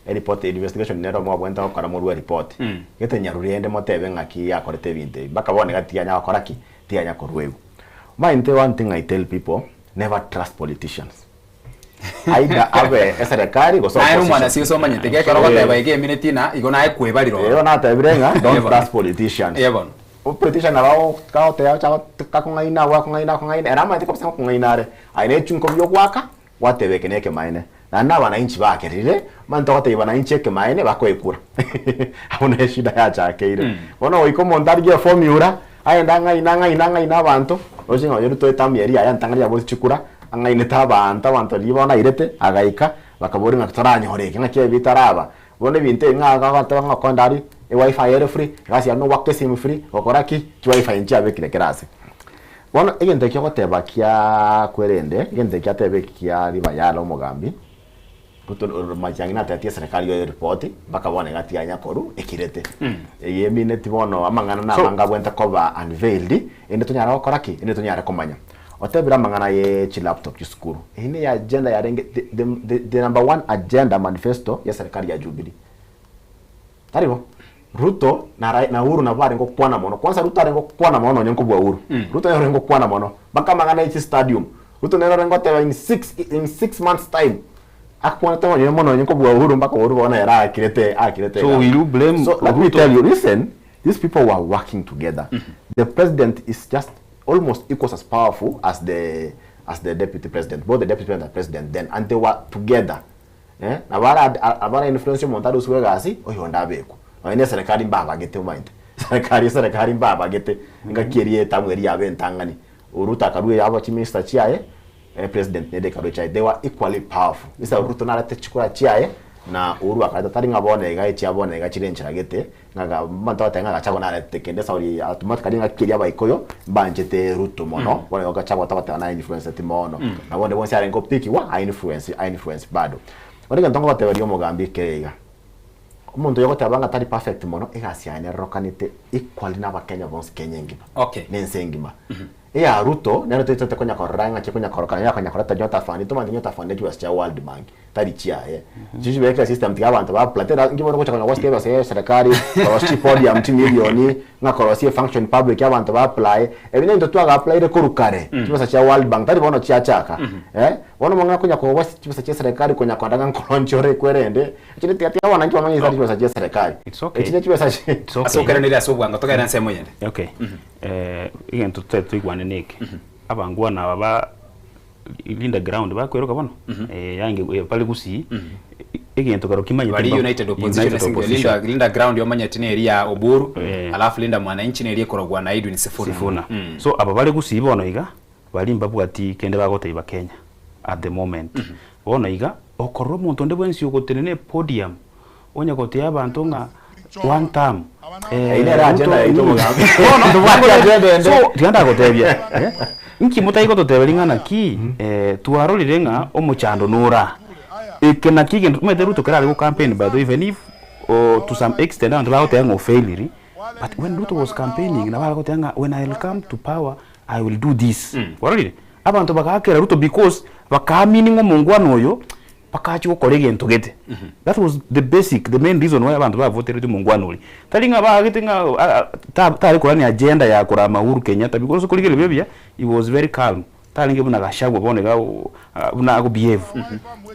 Eripoti investigation nero mwabwenerete gokora morue eripoti. Gete nyaruri ende motebe ng'aki yakorete ebinto ebi. Mpaka bono iga tiyanya gokora ki? Tiyanya koruegwa. Omanyete one thing I tell people, never trust politicians. Either abe eserekari gose Naye opposition. omwanasiasa omanyete gekero ogoteba iga emineti na igo naye kwebarire Eeh oro. natebire ng'a don't Ebono. trust politicians. Eye bono. Opolitician nabo ago gagoteba ocha gakong'aina abwo akong'aina akong'aina ere amanyete kabisa ngokong'aina are. Aye ne chinkobi ogoaka gwateba eke na ekemaene. Naende na abananchi bakerire, omanyete ogotebia bananchi ekemaene bakoekura. Abwo nere eshida yachakeire. Bono goika omonto arigie eformula, agende ang'aine ang'aine ang'aine abanto, roche ng'a oyo Ruto etamu eria yaye entang'ani yabosie chikura, ang'ainete abanto, abanto riria bono airete, agaika, bakaboria ng'a toranyore eke, ng'aki ebi bitaraba. Bono ebinto ebi ng'a agoteba ng'a okoenda aria, ewifi ere free, egasi yane nogoaka esimu free, gokora ki, chiwifi nchiabekire kera ase. Bono egento ekio ogoteba kiaa kwerende, egento ekio atebe eki kia ribayala omogambi, Ruto Matiang'i natebetie eserekari oye eripoti mpaka bono iga tianya korwa ekirete. Eye emineti bono amang'ana So namange abwenerete koba unveiled ende tonyare gokora ki? Ende tonyare komanya. Otebire amang'ana ye chilaptop chisukuru, eyio neye agenda yarenge the the the the number one agenda manifesto ya eserekari ya Jubilee. Tari bo? Ruto na Rai na Uhuru nabo barenge gokwana mono. Kwanza Ruto arenge gokwana mono nonye nkobua Uhuru. Ruto nere orenge gokwana mono. Mpaka amang'ana ye chistadium. Ruto nere orenge goteba in six in six months time akwanete nonye mono nonye nkobua Uhuru mpaka Uhuru bono ere aakirete aakirete So egamba. will you blame So let me Ruto? tell you, listen, these people were working together. The president is just almost equals as powerful as the as the deputy president, both the deputy president and president then, and they were together. Eh, nabo ara abara influence omonto arusiwe egasi, oyonde abekwe. Nonya na eserekari mbabagete omanyete, eserekari eserekari mbabagete, engaki eria etamu eria yaba entang'ani. Ruto akarua eyabo chiminista chiaye, president nere ekarua echiaye. They were equally powerful. Instead Ruto narete chikura chiaye, na Uhuru akareta tari ng'a bono iga echia bono iga chire enchera gete, ng'a ga abanto bagoteba ng'a Gachagua naretete kende esauri automatically engaki eria abaikoyo mbanchete Ruto mono, bono igo Gachagua togoteba na influenceti mono. Nabo onde bwensi arenge gopikiwa a influence a influence bado. Bono egento ngogoteberia omogambi ekere iga, omonto oyo ogoteba ng'a tari perfect mono, egasi yaye nerokanete equally na abakenya bonsi Kenya engima, Okay. na ense engima. Eya Ruto nero toichete konya korora ng'aki konya korokana yakonya koreta Nyota Fund, tomanyete Nyota Fund ne chibesa chia World Bank tari chiaye. Chichi chibekire system tiga abanto ba apply tera inki bono gocha konya gosika ebesa ya eserekari korosia chipodium chimilioni ng'a korosia efunction public abanto ba apply ebi nebinto twaga applyire korwa kare chibesa chia World Bank tari bono chiachaka eh. Bono omong'ina konya kogwa chibesa chia eserekari konya korora ng'a nkoronche ore ekwerende echinde tiga tiga abananchi bamanye chitari chibesa chia eserekari It's okay. echi ne chibesa chi It's okay. Ase okeraneri ase obwango togende ensemo eyende. Okay. Egento totari toigwane neke, abangwana aba ba. Linda Ground bakweroka bono, yaani bare Gusii, egento kero kimanyete Bari mba- United Opposition United ase eng'encho Opposition. Linda, Linda Ground omanyete neri ya Oburu, Eh. alafu Linda Mwananchi neri ekorogwa na Edwin Sifuna. Sifuna. So aba bare Gusii bono iga, baria mbabwati kende bagotebia Kenya at the moment. Bono iga, okorora omonto onde bwensi ogotenena epodium, onye gotebia abanto ng'a one term, eh, Eyio nere agenda Ruto yaito nini. omogambi. Bono, Tobwate agenda ende. so, tiga ndagotebia, eh, inki motai gototeberia ng'a naki, eh, twarorire ng'a omochando nora. Eke nakio egento, omanyete Ruto kero are go campaign by the way, even if oh, to some extent abanto bagoteba ng'a ofailiri, but when Ruto was campaigning nabo are goteba ng'a when I will come to power, I will do this. Kwarorire? Abanto bagaakera Ruto because bakaamini ng'a omongwana oyo bakachia gokora egento gete. That was the basic, the main reason why abanto bavoterete omongwana oria. Tari ng'a baagete ng'a ta tare korania agenda ya korama Uhuru Kenyatta because korigereria buya buya he was very calm. Tarenge buna Gachagua bono iga buna ago behave.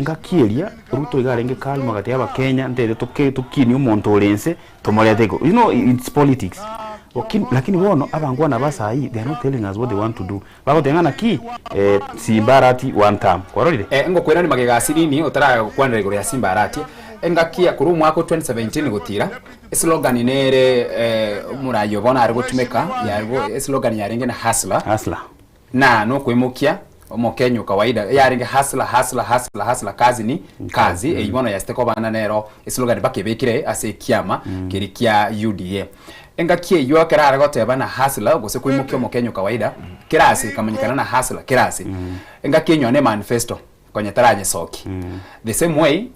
Ngaki eria Ruto iga arenge calm agatebia abakenya ntete toke tokinie omonto ore inse tomorete igoro. You know it's politics. Lakini bono abangwana ba saii they are not telling us what they want to do. Bagoteba ng'a naki Simba Arati one term. Kwarorire? Eh, ngokwerania magega ase nini otaragokwanera igoro ya Simba Arati, engaki ya korwa omwaka o 2017 gotira, eslogan nere omoraia obo nare gotumeka yarwo eslogan yarenge na hustler. Hustler. Na nokoimokia omokenya o kawaida yarenge hustler hustler hustler hustler kazi ni kazi eyio bono yasete kobana nero eslogan bakebekire ase ekiama keria kia UDA. Engaki eyio ekero are goteba na hustler gose koimokia omokenya o kawaida kera ase ekamanyekana na hustler kera ase. Engaki enywa ne manifesto konya taranyesoki. The same way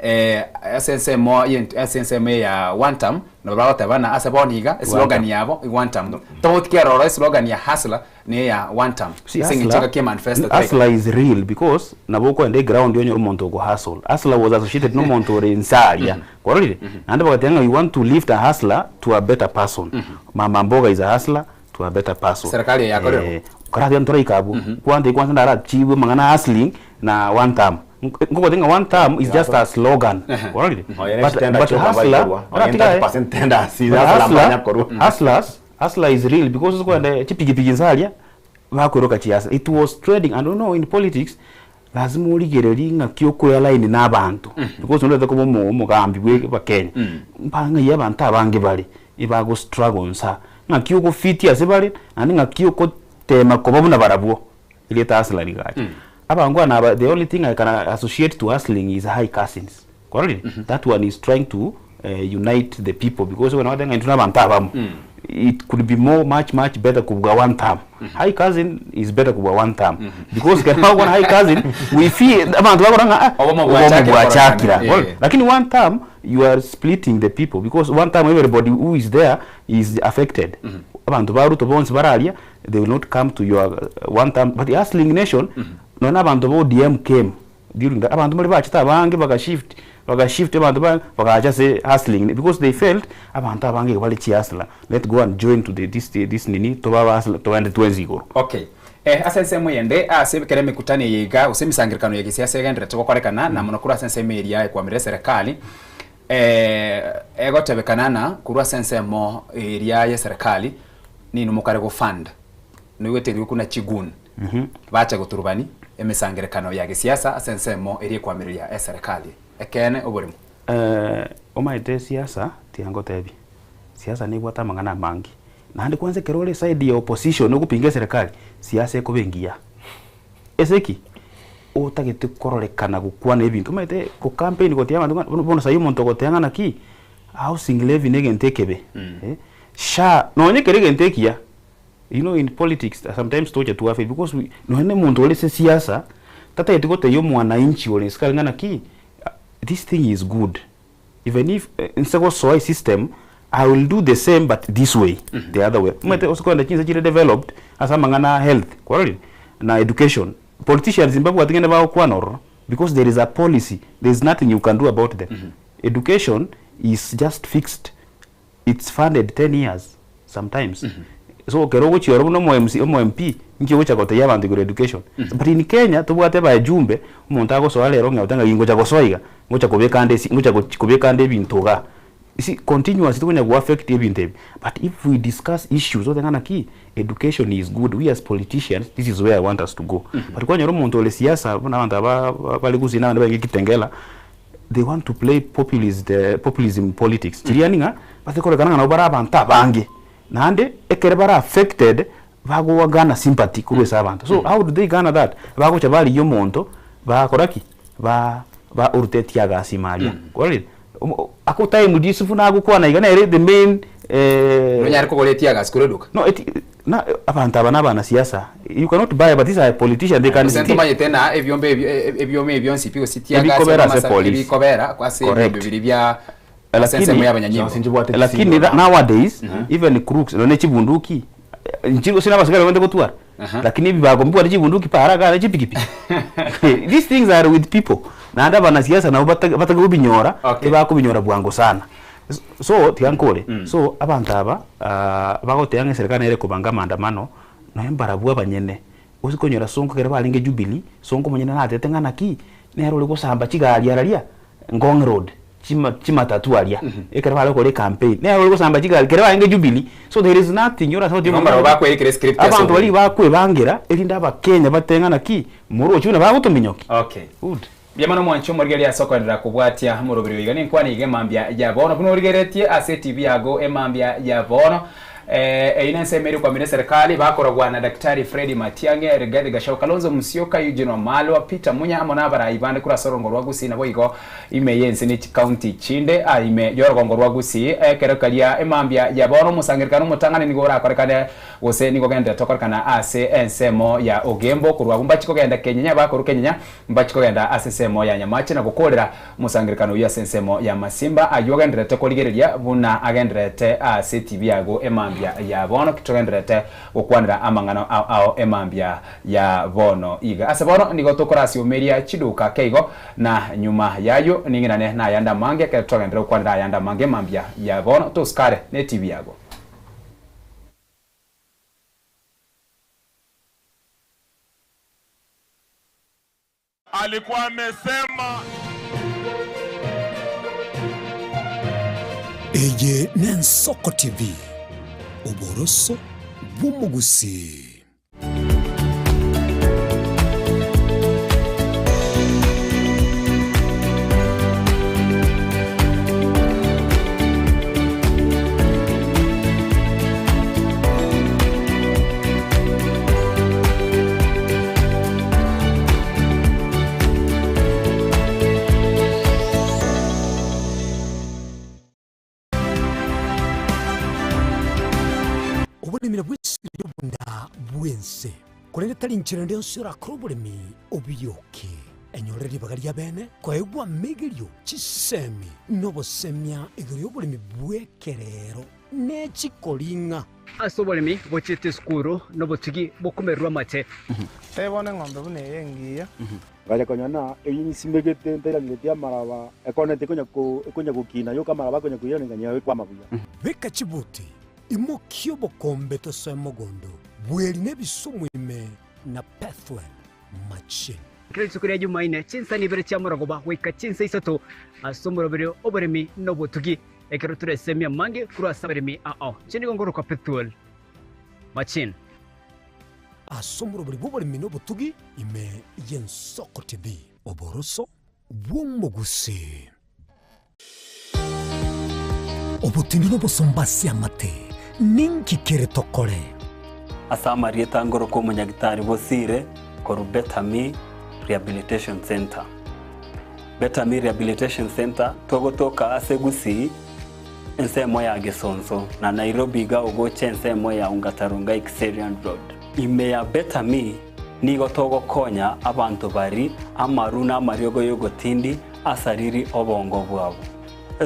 ase ensemo ye ase ensemo eye ya one term nabo bagoteba ng'a ase bono iga eslogan yabo one term. Tobauti ki aroro eslogan ya hustler na eya one term See, ase eng'encho hustler, engaki ya manifesto teraika. hustler is real because nabo okoenda eground onyore omonto ogo hustle. Hustler was associated na omonto ore inse aria. Kwarorire? Naende bagateba ng'a we want to lift a hustler to a better person. Mama mboga is a hustler to a better person. Serikali eye yakorire Eh, karatiga ntoraika abwo. Kwantebia kwanza ndarachigwe amang'ana a hustling na one term. Nkogotebia ng'a one term is just a slogan. Kwarorire? Oye ne But, chitenda but chioka hustler, baikorwa. Oye oratiga eh. 30% tenders, But hustler hustler, mbanya korwa. hustlers, hustler is real because okwenda chipikipiki inse aria bakweroka chi hustler. It was trading and you know in politics lazima origererie ng'aki okoya line na abanto because norete koba omo omogambi bwe abakenya mpaka ng'ai abanto abange bare ebago struggle nsa ng'aki ogofitia ase bare naende ng'aki okotema koba buna barabwo erieta hustler rigacha. Abangwana aba the only thing I can associate to hustling is high cousins. Kwarorire? That one is trying to unite the people because ekero nagoteba ng'a intwe na abanto abamo, it could be more much much better kobua one term. High cousin is better kobua one term because ekero bagokwana high cousin we feel abanto bakora ng'a ah Obomo obomo bwachakire bwachakire kororekana. abwo. Lakini one term you are splitting the people because one term everybody who is there is affected. Abanto ba Ruto bonsi bare aria they will not come to your one term but hustling nation nonya na abanto ba ODM came During that abanto mbare bachete abange baga shift baga shift abanto ba bagacha ase hustling because they felt abanto abange igo bare chi hustler let go and join to the this this nini tobe aba hustler togende twensi igoro. Okay. Eh, ase ensemo eyende, ase ekero emekutano eye iga gose emisangererekano ya gesiasa egendererete gokorekana, na mono korwa ase ensemo eria ekwamera eserekari, eh, egotebekana ng'a korwa ase ensemo eria y'eserekari, ninwe mokare go fund, noigwete riuku na chigoon. Bacha goturubani emesangerekano ya gesiasa ase ensemo eria ekwamireria eserekari. Ekeene oborimo. Omaete esiasa tiga ngotebie, siasa nebwate amang'ana amange, naende kwanza ekero ore eside ya opposition ogopinga eserekari, siasa ekoba engiya. Ase ki? Otagete kororekana gokwana ebinto, omanyete go campaign gotebi abanto ng'a bono bono saii omonto ogoteba ng'a naki, housing levy na egento ekebe, SHA nonye kere egento ekiya. You know in politics sometimes togocha twafail because we nonya na omonto ore ase siasa tatageti gotebia omwananchi ore isiko aria ng'a naki this thing is good even if nse gosoa esystem I will do the same but this way the other way. Omanyete ase kogenda chinse chire developed ase amang'ana a health kwarorire na education politicians mbabwati kende bagokwana ororo because there is a policy there is nothing you can do about them. Education is just fixed it's funded 10 years sometimes so ekero ogochia oro buna omo MC omo MP inki ogocha gotebia abanto igoro ya education but in Kenya tobwate abajumbe omonto agosoa rero ong'ea goteba ng'a ingocha gosoa iga ngocha kobeka ande esi ngocha gochi kobeka ande ebinto igaa. You see, continuously tokonya go affect ebinto ebi but if we discuss issues otebe ng'a naki education is good we as politicians this is where I want us to go but kwanyora omonto ore siasa buna abanto aba bare gusii na abande barenge kitengela they want to play populist populism politics chiria yaani ng'a bate korekana ng'a nabo bare abanto abange naende ekere bare affected bagoagana sympathy korwa ase abanto so how do they garner that bagocha barigia omonto bakora ki ba ba orute teargas ime aria kwarorire omo ako time Yusufu nagokwana iga nere the main Nonyare kogora eteargas korwa eduka? No eti na abanto aba na abanasiasa you cannot buy but these are politicians they can Gose steal. ntomanyete na ebiombe ebio ebioma ebio onsi pi gose teargas Ebikobera ase amasa police. ebikobera ase ebinto Correct. biria bia ase ensemo Lakini ya abanyanyimbo. lakini nowadays even crooks nonye chibunduki Inche gose nabasigari bagende gotwara, lakini ebibago mbibwate chibunduki para iga are chipikipiki. These things are with people, naende abanasiasa nabo bata batake kobinyora, Okay. ebakobinyora bwango sana. So tiga nkore, so abanto aba bagoteba ng'a eserekari nere ekobanga amaandamano, nonya mbarabwo abanyene, gose konyora Sonko ekero barenge Jubilee, Sonko omonyene natete ng'a naki, nere ore gosamba chigari araria, Ngong Road, chima chimatatu aria, ekero bare gokora ecampaign, nere ore gosamba chigari ekero barenge Jubilee, so there is nothing orase goteba Igo mbarabwo bakwerekera escript ase abanto baria obobe. bakwebangera erinde abakenya batebe ng'a naki, moroche buna bagotominyokia. Okay. Good. Mbuya mono mwanche omorigereria ase okoenderera kobwatia omoroberi oiga nenkwana iga emambia ya bono buna origereretie ase etibi yago emambia ya bono Eh, eyio nensemo eria okwamina eserekari bakoragwa na Daktari Fred Matiang'i, Rigathi Gachagua, Kalonzo Musyoka, Eugene Wamalwa, Peter Munya amo nabarai bande korwa ase orogongo rwa Gusii naboigo ime y'ense ne chikaunti chinde aa ime y'orogongo rwa Gusii. Ekero karia emambia ya bono omosangererekano omotang'ani nigo orakorekane gose nigo ogendererete gokorekana ase ensemo ya Ogembo korwa abwo mbachi kogenda Kenyenya bakorwa Kenyenya Mbachi kogenda ase ensemo ya nyamache na gokoorera omosangererekano oyio ase ensemo ya masimba ayio ogendererete korigereria buna agendererete ase etibi yago emambia ya bono. Ki togendererete gokwanera amang'ana ao ao emambia ya bono iga. Ase bono nigo tokorasiomeria chiduka ake igo, na nyuma y'ayio ning'irane nayande amange ekero togenderere gokwanera ayande amange emambia ya bono. Tosikare netibi yago. Alikuwa amesema. Eye n'Ensoko TV, oboroso bw'omogusii. Oboremi nabwo esiri y'obonda bw'ense, korende tari inchera ende yonsi orakore oboremi obiyoke. Enyore ribaga ri'abeene koegwa amegerio, chisemi, na obosemia igoro y'oboremi bw'ekerero ne chikoring'a. Ase oboremi bochiete esukuru nobotugi bokomererwa amache. Tebia bono eng'ombe buna eye engiya. Ngacha konyora ng'a eyio nsimegete ntairaneretie amaraba, ekoneti ekonya ko ekonya gokina yoka amaraba akonya koirana ng'a ekwama buya. Beka chibuti, imokia obokombe tosoe mogondo, bweri na ebisumu ime na Pethuel machine. Kera rituko ria Jumaine, chinsani ibere chia morogoba goika chinsa isato ase omoroberio oboremi na obotugi, ekero toresemie amange korwa ase abaremi ao. Inche nigo nkorokwa Pethuel Machine. Ase omoroberi bw'oboremi na obotugi ime y'Ensoko TV. Oboroso bw'omogusii. Obotindi n'obosomba ase amate, ninki kere tokore? Ase amarieta ngoroka omonyagitari Bosire korwa Better Me Rehabilitation Centre. Better Me Rehabilitation Centre togotoka ase Gusii ensemo ya Gesonso na Nairobi iga ogocha ensemo ya Ongata Rongai Kiserian Road. Ime ya Better Me nigo togokonya abanto bari amaru na amariogo y'ogotindi asariri obongo bwabo.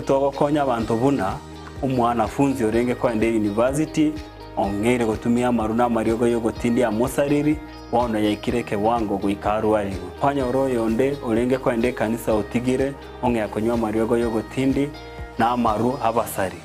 Togokonya abanto buna omwanafunzi orenge koenda eyunivasiti ong'eire gotumia amaru na amariogo y'ogotindi amosariri, bono yaikire ekewango goika arwarigwe. Kwanyora oyonde orenge koenda ekanisa otigire ong'ea konywa amariogo y'ogotindi na amaru abasari.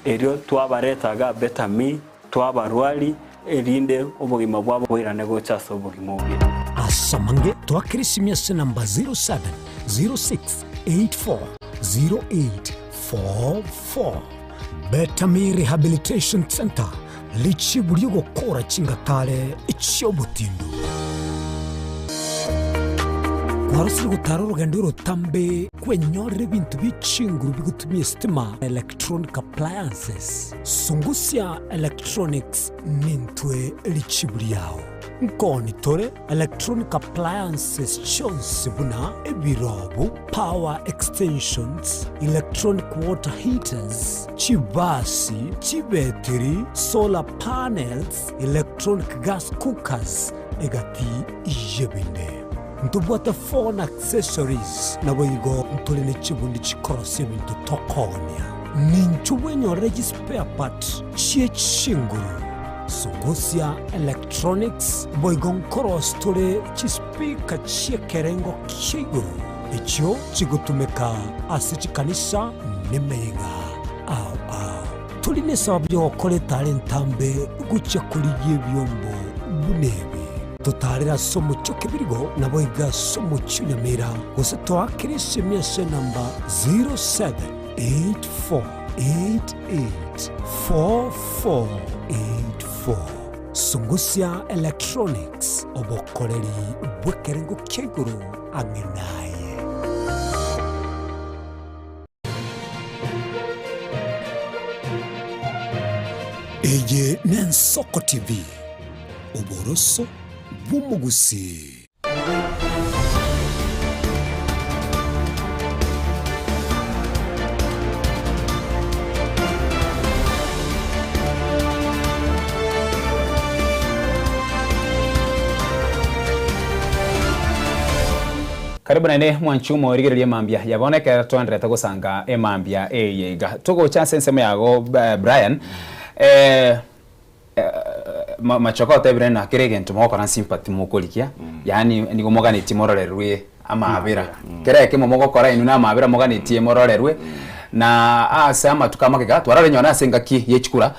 Erio twabareta iga Better Me, twabarwari, erinde obogima bwabo boirane gocha ase obogima obuya. Ase amange twakire esimi ase namba 07068408. 44. Betami Rehabilitation Centre, richibu ri'ogokora chingatare chi'obotindu. Kwarosire gotara orogendo orotambe kwenyorera ebinto bie chinguru bigotumia esitima, electronic appliances. Sungusia Electronics nintwe richibu riao. Nkoni tore electronic appliances chionsi buna ebirobu, power extensions, electronic water heaters, chibasi, chibetiri, solar panels, electronic gas cookers, egati y'ebinde. Ntobwate phone accessories, naboigo ntore ne chibundi chikorosia ebinto tokoonia. Ninchu bwenyorere chispare part chie chinguru. Sungusia Electronics boigo nkorosia tore chispeaker chi'ekerengo kia igoro, echio chigotumeka ase chikanisa nemeyega ao ao. Tori nesababu y'ogokora etara entambe gochia korigia ebiombo buna ebi. Totaarere ase omochie o Kebirigo, naboigo ase omochie o Nyamira, gose toakere esemi ase enamba 0784884484. Sungusia Electronics, obokoreri bw'ekerengo kia igoro ang'e naye. Eye n'Ensoko TV, oboroso bw'omogusii. Karibu naende mwanchi omorigereria emambia ya bono ekero toenderete gosanga emambia eye iga. Togocha ase ensemo yago Brian, eh, machoka otebire ng'a kera egento mogokora sympathy mokorigia, yaani nigo moganetie mororerwe amaabera. Kera ekemo mogokora inwe na amaabera moganetie mororerwe, na ase amatuko amagega twarorire nonye ase engaki ye chikura,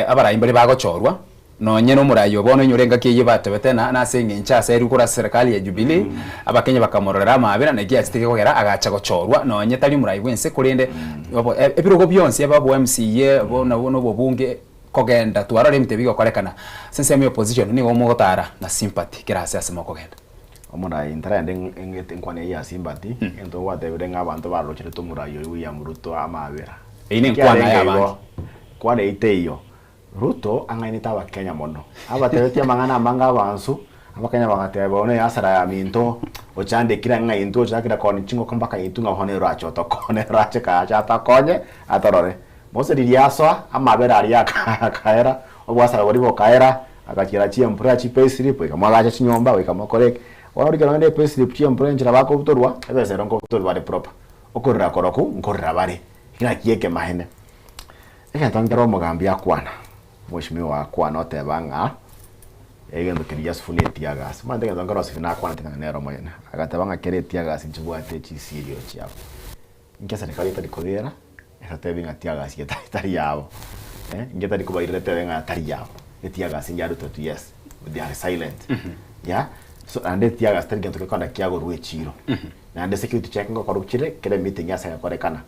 abarai mbare bagochorwa. Nonye nomoraai o bono inyore engaki eyio batebete na nase engencho aserigwe korwa ase serikali ya Jubilee, Abakenya bakamororera amaabera na ekiagera tikegogera agacha gochorwa nonye tari omoraai bw'ense korende obo ebirogo bionsi ebe obo MCA obo nabwo na obobunge kogenda twarora ebinto ebi bigokorekana ase ensemo ya opposition nigo mogotara na sympathy kera ase ase mokogenda. Omoraai ntarende eng'ete enkwana eyio ya sympathy, egento gwatebire ng'a abanto barocherete omoraai oyio William Ruto amaabera. Eyio ne enkwana Ekiarenge ya abange. igo, nkwana eyio teiyo. Ruto ang'ainete abakenya mono, abatebetie amang'ana amange abansu, abakenya bagateba bono eyasara ya minto ochandekire ang'e ng'a intwe ochakire koonia chingoko mpaka intwe ng'a bono ero ache otokone ero ache kaache atokonye atorore. Mose riria asoa, amabera aria akaera, obwasara boria bokaera, agachiera chiempura chipayslip, goika mwagache chinyomba, goika mokore eke. Bono rigerio rende epayslip chiempura enchera bakobutorwa, ebesa ero nkobutorwa bare proper. Okorera korokwo nkorera bare, ng'aki ekemaene. Egento nkere omogambi akwana, omweshimiwa akwana oteba ng'a egento keria gia Sifuna etiagasi. Omanyete egento nkere Sifuna akwanete ng'a nere omonyene, agateba ng'a kera etiagasi nchibwate chisirio chiabo. Inki eserikari etari kobera, etatebi ng'a tiagasi eye tari yabo, inki etari kobairera etebe ng'a tari yabo, etiagasi ngiarutetwe yes, they are silent, yeah. So naende etiagasi tari gento gekogenda kiagorwa echiro, naende security check ngokorwa chire kera emeeting ase egokorekana.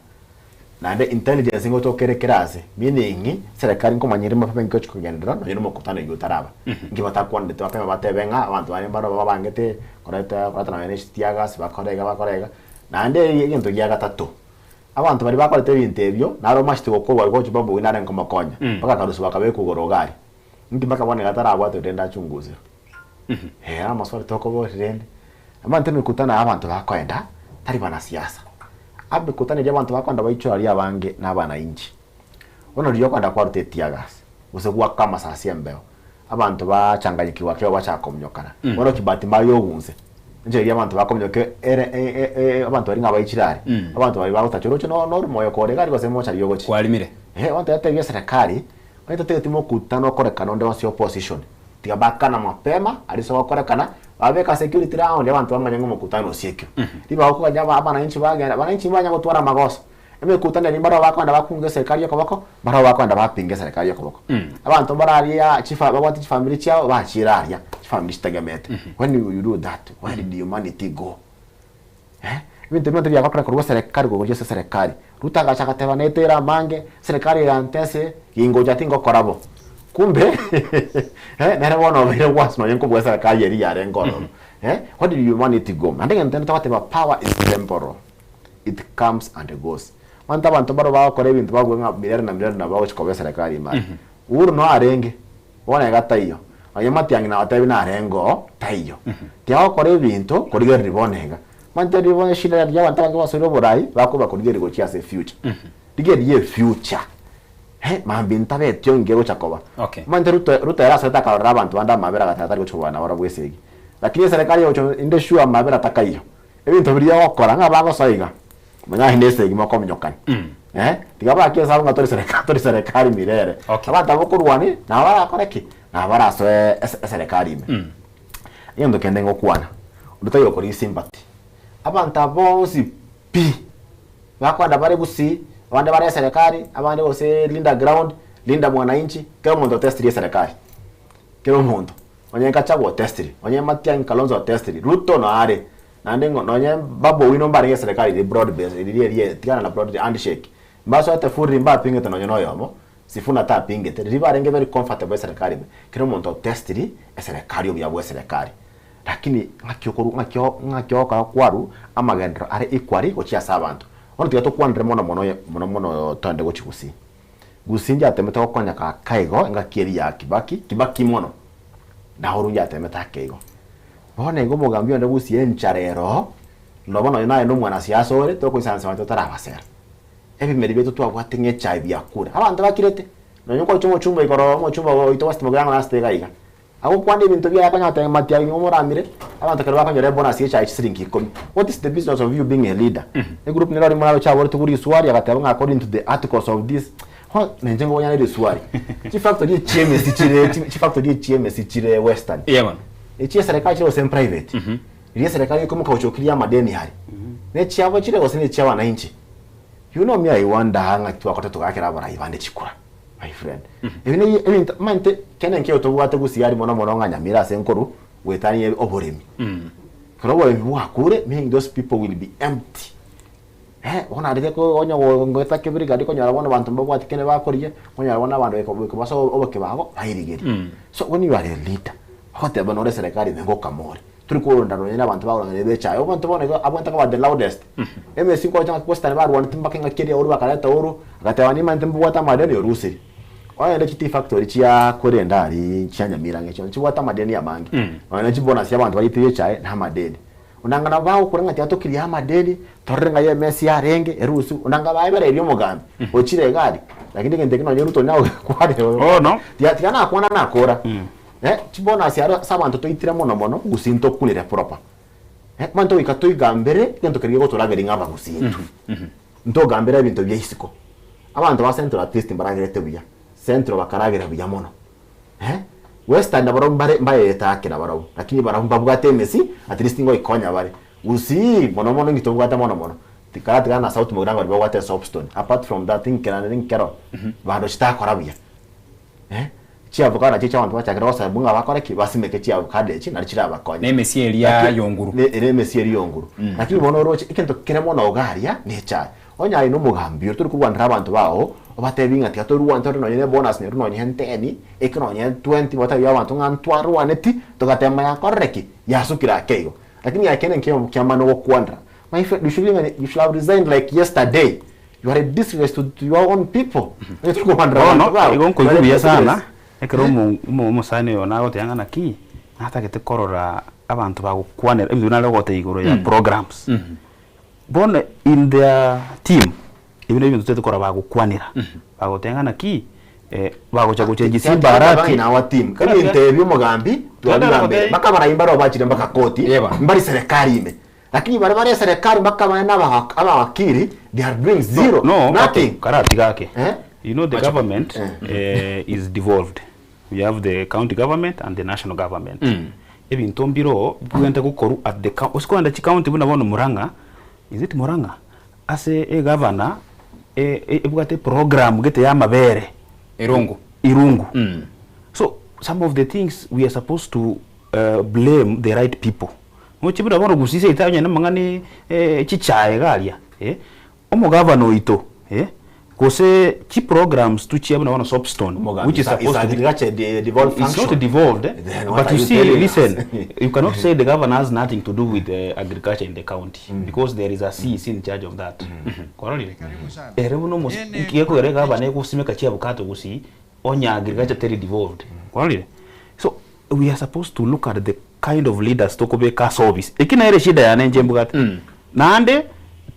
Naende intelligence ngotoka ere kera ase, meaning serikali nkomanya ere mapema inki ochi kogenderera nonye na omokutano oywo otaraba. Inki batakwanete bapema batebe ng'a abanto baria mbaro babangete koreta koreta nonye ne chitear gas bakore iga bakore iga. Naende egento gia gatato, abanto baria bakorete ebinto ebio naro omachete gokorwa gochi Babu oyio nare nkomokonya, mpaka akarusiwa akabekwa igoro iga aria. Inki mpaka bono iga atarabwatwa rende achungusirwe. Eeh amaswali tokoboria rende, omanyete emekutano ya abanto bakoenda tari banasiasa. Emekutano eria abanto bakoenda baichore aria abange na abanainchi. Bono riria okoenda kwaruta etiagasi, gose gwaka amasasi embeo, abanto bachanganyikiwa kegima bachaka kominyokana. Bono kibahati mbaya ogunse, enchera eria abanto bakominyoka ere abanto baria ng'a baichire aria, abanto baria bagotacha oroche no orumoyo kore iga aria gose mochari ogochia. Kwarimire. Eeh bono totebie eserekari, onye totageti mokutano okorekana onde onsi opposition, Tiga bakana mapema aria ase gokorekana, babeka security round abanto bamanye ng'a omokutano osiekire. Ribaga okoganya aba abananchi bagenda, abananchi mbanya gotwara amagoso. Emekutano eria mbarabwo bakogenda bakunge eserikari okoboko, mbarabwo bakogenda bapinge eserikari okoboko. Abanto mbare aria chifa babwate chifamiri chiabo bachire aria, chifamiri chitegemete. When you do that, where did humanity go? Eh? Ebinto ebio tibiagokora korwa eserekari gochia ase eserekari. Ruto agacha agateba naeteire amange, eserekari egantese, gingocha tingokora bo. Kumbe nere bono obeire worse nonye nkobua eserekari eria yarenge ororo. What did you want it to go? Naende egento kende togoteba power is temporal, it comes and goes. Omanyete abanto mbaro bagokora ebinto bakoigwa ng'a milele na milele nabo bagochi koba eserekari ime aria. Uhuru noyo arenge, bono iga taiyo. Nonya Matiang'i nagotebi narenge oo, taiyo. Tiagokora ebinto korigereria bono iga. Omanyete riria eshida riria abanto abange basoire oborai, bakoba korigereria gochia ase efuture. Rigereria efuture, mambia ntabeti onge egocha koba. Omanyete Ruto Ruto ere asoete akarorera abanto bande amabera agateba tari gochia kobana nabarabwo esegi. Lakini eserekari egocha inde sure amabera takaiyo. Ebinto biria ogokora ng'a bagosoa iga, manya aye nesegi mokominyokani. Tiga bake esabu ng'a tori sereka tori serekari mirere. Abanto abwo okorwania nabo barakore ki? Nabo barasoe ese eserekari ime. Egento kende ngokwana, onde taiyo okorigia sympathy. Abanto aba bonsi pi, bakoenda bare gusii, abande bare eserekari, abande gose linda ground, linda mwananchi, kera omonto otestirie eserekari, kera omonto. Onye Gachagua otestiri, onye Matiang'i Kalonzo otestiri, Ruto noyo are, naende ng'o nonye Babu Owino mbarenge eserekari riria broad base riria eria tigana na broad handshake, mbasoete fully mbapingete nonye na oyomo, Sifuna tapingete, riria barenge very comfortable eserekari ime, kera omonto otestiri eserekari obuya bwa eserekari. Lakini ng'aki okoru ng'aki ng'aki ogokora kwarwa amagenderero are equally gochia ase abanto. Bono tiga tokwanere mono mono mono mono toende gochia gusii. Gusii njatemete gokonya kaka igo engaki eria ya Kibaki, Kibaki mono, Nauru njatemete ake igo. Bono igo omogambi onde gusii enchara ero, noba nonye naye na omwanasiasa ore, tokoisaransa abanto totarabasera. Ebimeri biaito twabwate ng'a echae biakure, abanto bakirete, nonye nkoroche omochumba igoro omochumba oito West Mugirango nase iga iga, Agokwana ebinto biaye akonyara goteba Matiang'i nigo moramire, abanto ekero bakonyora ebonus y'echae chisiringi ikomi. What is the business of you being a leader? Egroup nero rimo naroche aboreti korwa riswari agateba ng'a according to the articles of this ho ninche nkobonyana riswari. Chifactory echi emesi chire chifactory echi emesi chire western. Eeh bono. Echi eserekari chire gose private. Riria eserekari ekoimoka gocha gokiria amadeni aria. Nechiabo chire gose nechia wananchi. You know me I wonder ng'aki twakorete togakera abarai bande chikura. My friend, ebi ne ebinto omanyete kende nkeiyo tobwate gusii aria mono mono ng'a Nyamira ase nkoru goetania oboremi. Ekero oboremi bwakure meaning those people will be empty. Eh, bono aria ko onye goeta kebirigari konyora bono abanto mbabwati kende bakorigia, konyora bono abanto goika goika basoe oboke bago bairigerie. So when you are a leader, ogoteba nore eserekari ime ngokama ore. Tori korenda nonye na abanto bagorang'ana ebechaye. Omonto bono igo abwenerete koba the loudest. Emesi nkocha ng'a Western barwanete mpaka engaki eria oru bakareta oru, agateba nimanyete mbobwate amadeni orusiri. Ogende chi tea factory chia korenda aria chia Nyamira ng'a echio nchibwate amadeni amange. Nonye na chibonus chia abanto baritire echae na amadeni. Onanga nabo bagokora ng'a tiga tokirie amadeni, torore ng'ai emesi yarenge, erusiwe, onanga baebereria omogambi, ochire iga aria. Lakini egento ekio nonye Ruto onye gokwana Bono. Tiga tiga nakwana nakora. Eh, chibonus aro ase abanto toitire mono mono, gusii ntokunire proper. Eh, mani togoika toigambere egento keria gegotorageria ng'a abagusii intwe. Ntogambere ebinto bia isiko. Abanto ba central at least mbaragerete buya, central bakaragera buya mono. Eh, western nabarabwo mbare mbaerete ake nabarabwo, lakini barabwo mbabwate emesi at least ngoikonya bare. Gusii mono mono inki tobwate mono mono? Tikaratigana na south mogirango baria babwate esoapstone, apart from that nkerande nkero bado chitakora buya. Eh, chiavocado nachio chiabanto bachakire gosabu ng'a bakore ki? Basimeke chiavocado echi nario chirabakonye. Na emesie eria Lakini- yonguru. Ne ere emesie eria yonguru. Lakini bono oroche egento kere mono iga aria ne echae. Onye aye na omogambi oria tori korwanera abanto bao, obatebi ng'a tiga torwane tore nonye ne bonus nere nonye ten, eke nonye twenty obatebi abanto ng'a ntwarwaneti, togatema yakorire ki? Yasukire ake igo. Lakini ekeene nkeyemo kiamana ogokwanera, my friend you should you should have resigned like yesterday. You are a disgrace to, to your own people. Onye tori korwanera Bono abanto bao, igo you are nkoigwa a buya disgrace. sana ekero omo omo omosani oyo nagoteba ng'a naki, natagete korora abanto bagokwanera ebinto buna nare goteba igoro ya programs. Bono in their team, ebi nabio ebinto totaete korora bagokwanera, bagoteba ng'a naki, bagocha gochenji chimbarati. In our team, ebinto ebi omogambi twabigambere, mpaka abarai mbare bachire mpaka koti, mbari serikali ime. Lakini baria bare eserekari mpaka babe na abawakili, they are doing zero, No, nothing. karatiga ake. You know the government is devolved. We have the county government and the national government. Ebinto mbiroo bibwenerete gokorwa at the county, gose kogenda chicounty buna bono Murang'a, is it Murang'a? Ase egavana ebwate eprogram gete ya amabere. Irungu. Irungu. So some of the things we are supposed to blame the right people. Moche buna bono gusii seito onye namang'ana chichae iga aria eh, omogavana oito eh, gose chiprograms tu chia buna bono soapstone Omogambi which is is a- is supposed to be agriculture a devolved It's not function? devolved eh, Then what but are you you see telling us? listen you cannot say the governor has nothing to do with agriculture in the county because there is a CEC in charge of that. Kwarorire? Ere buna omos nki gekogera egavana egosimeka chiabukato gusii onye agriculture teri devolved. Kwarorire? So we are supposed to look at the kind of leaders tokobeka ase office. Eki nere eshida yane inche mbwate. Naende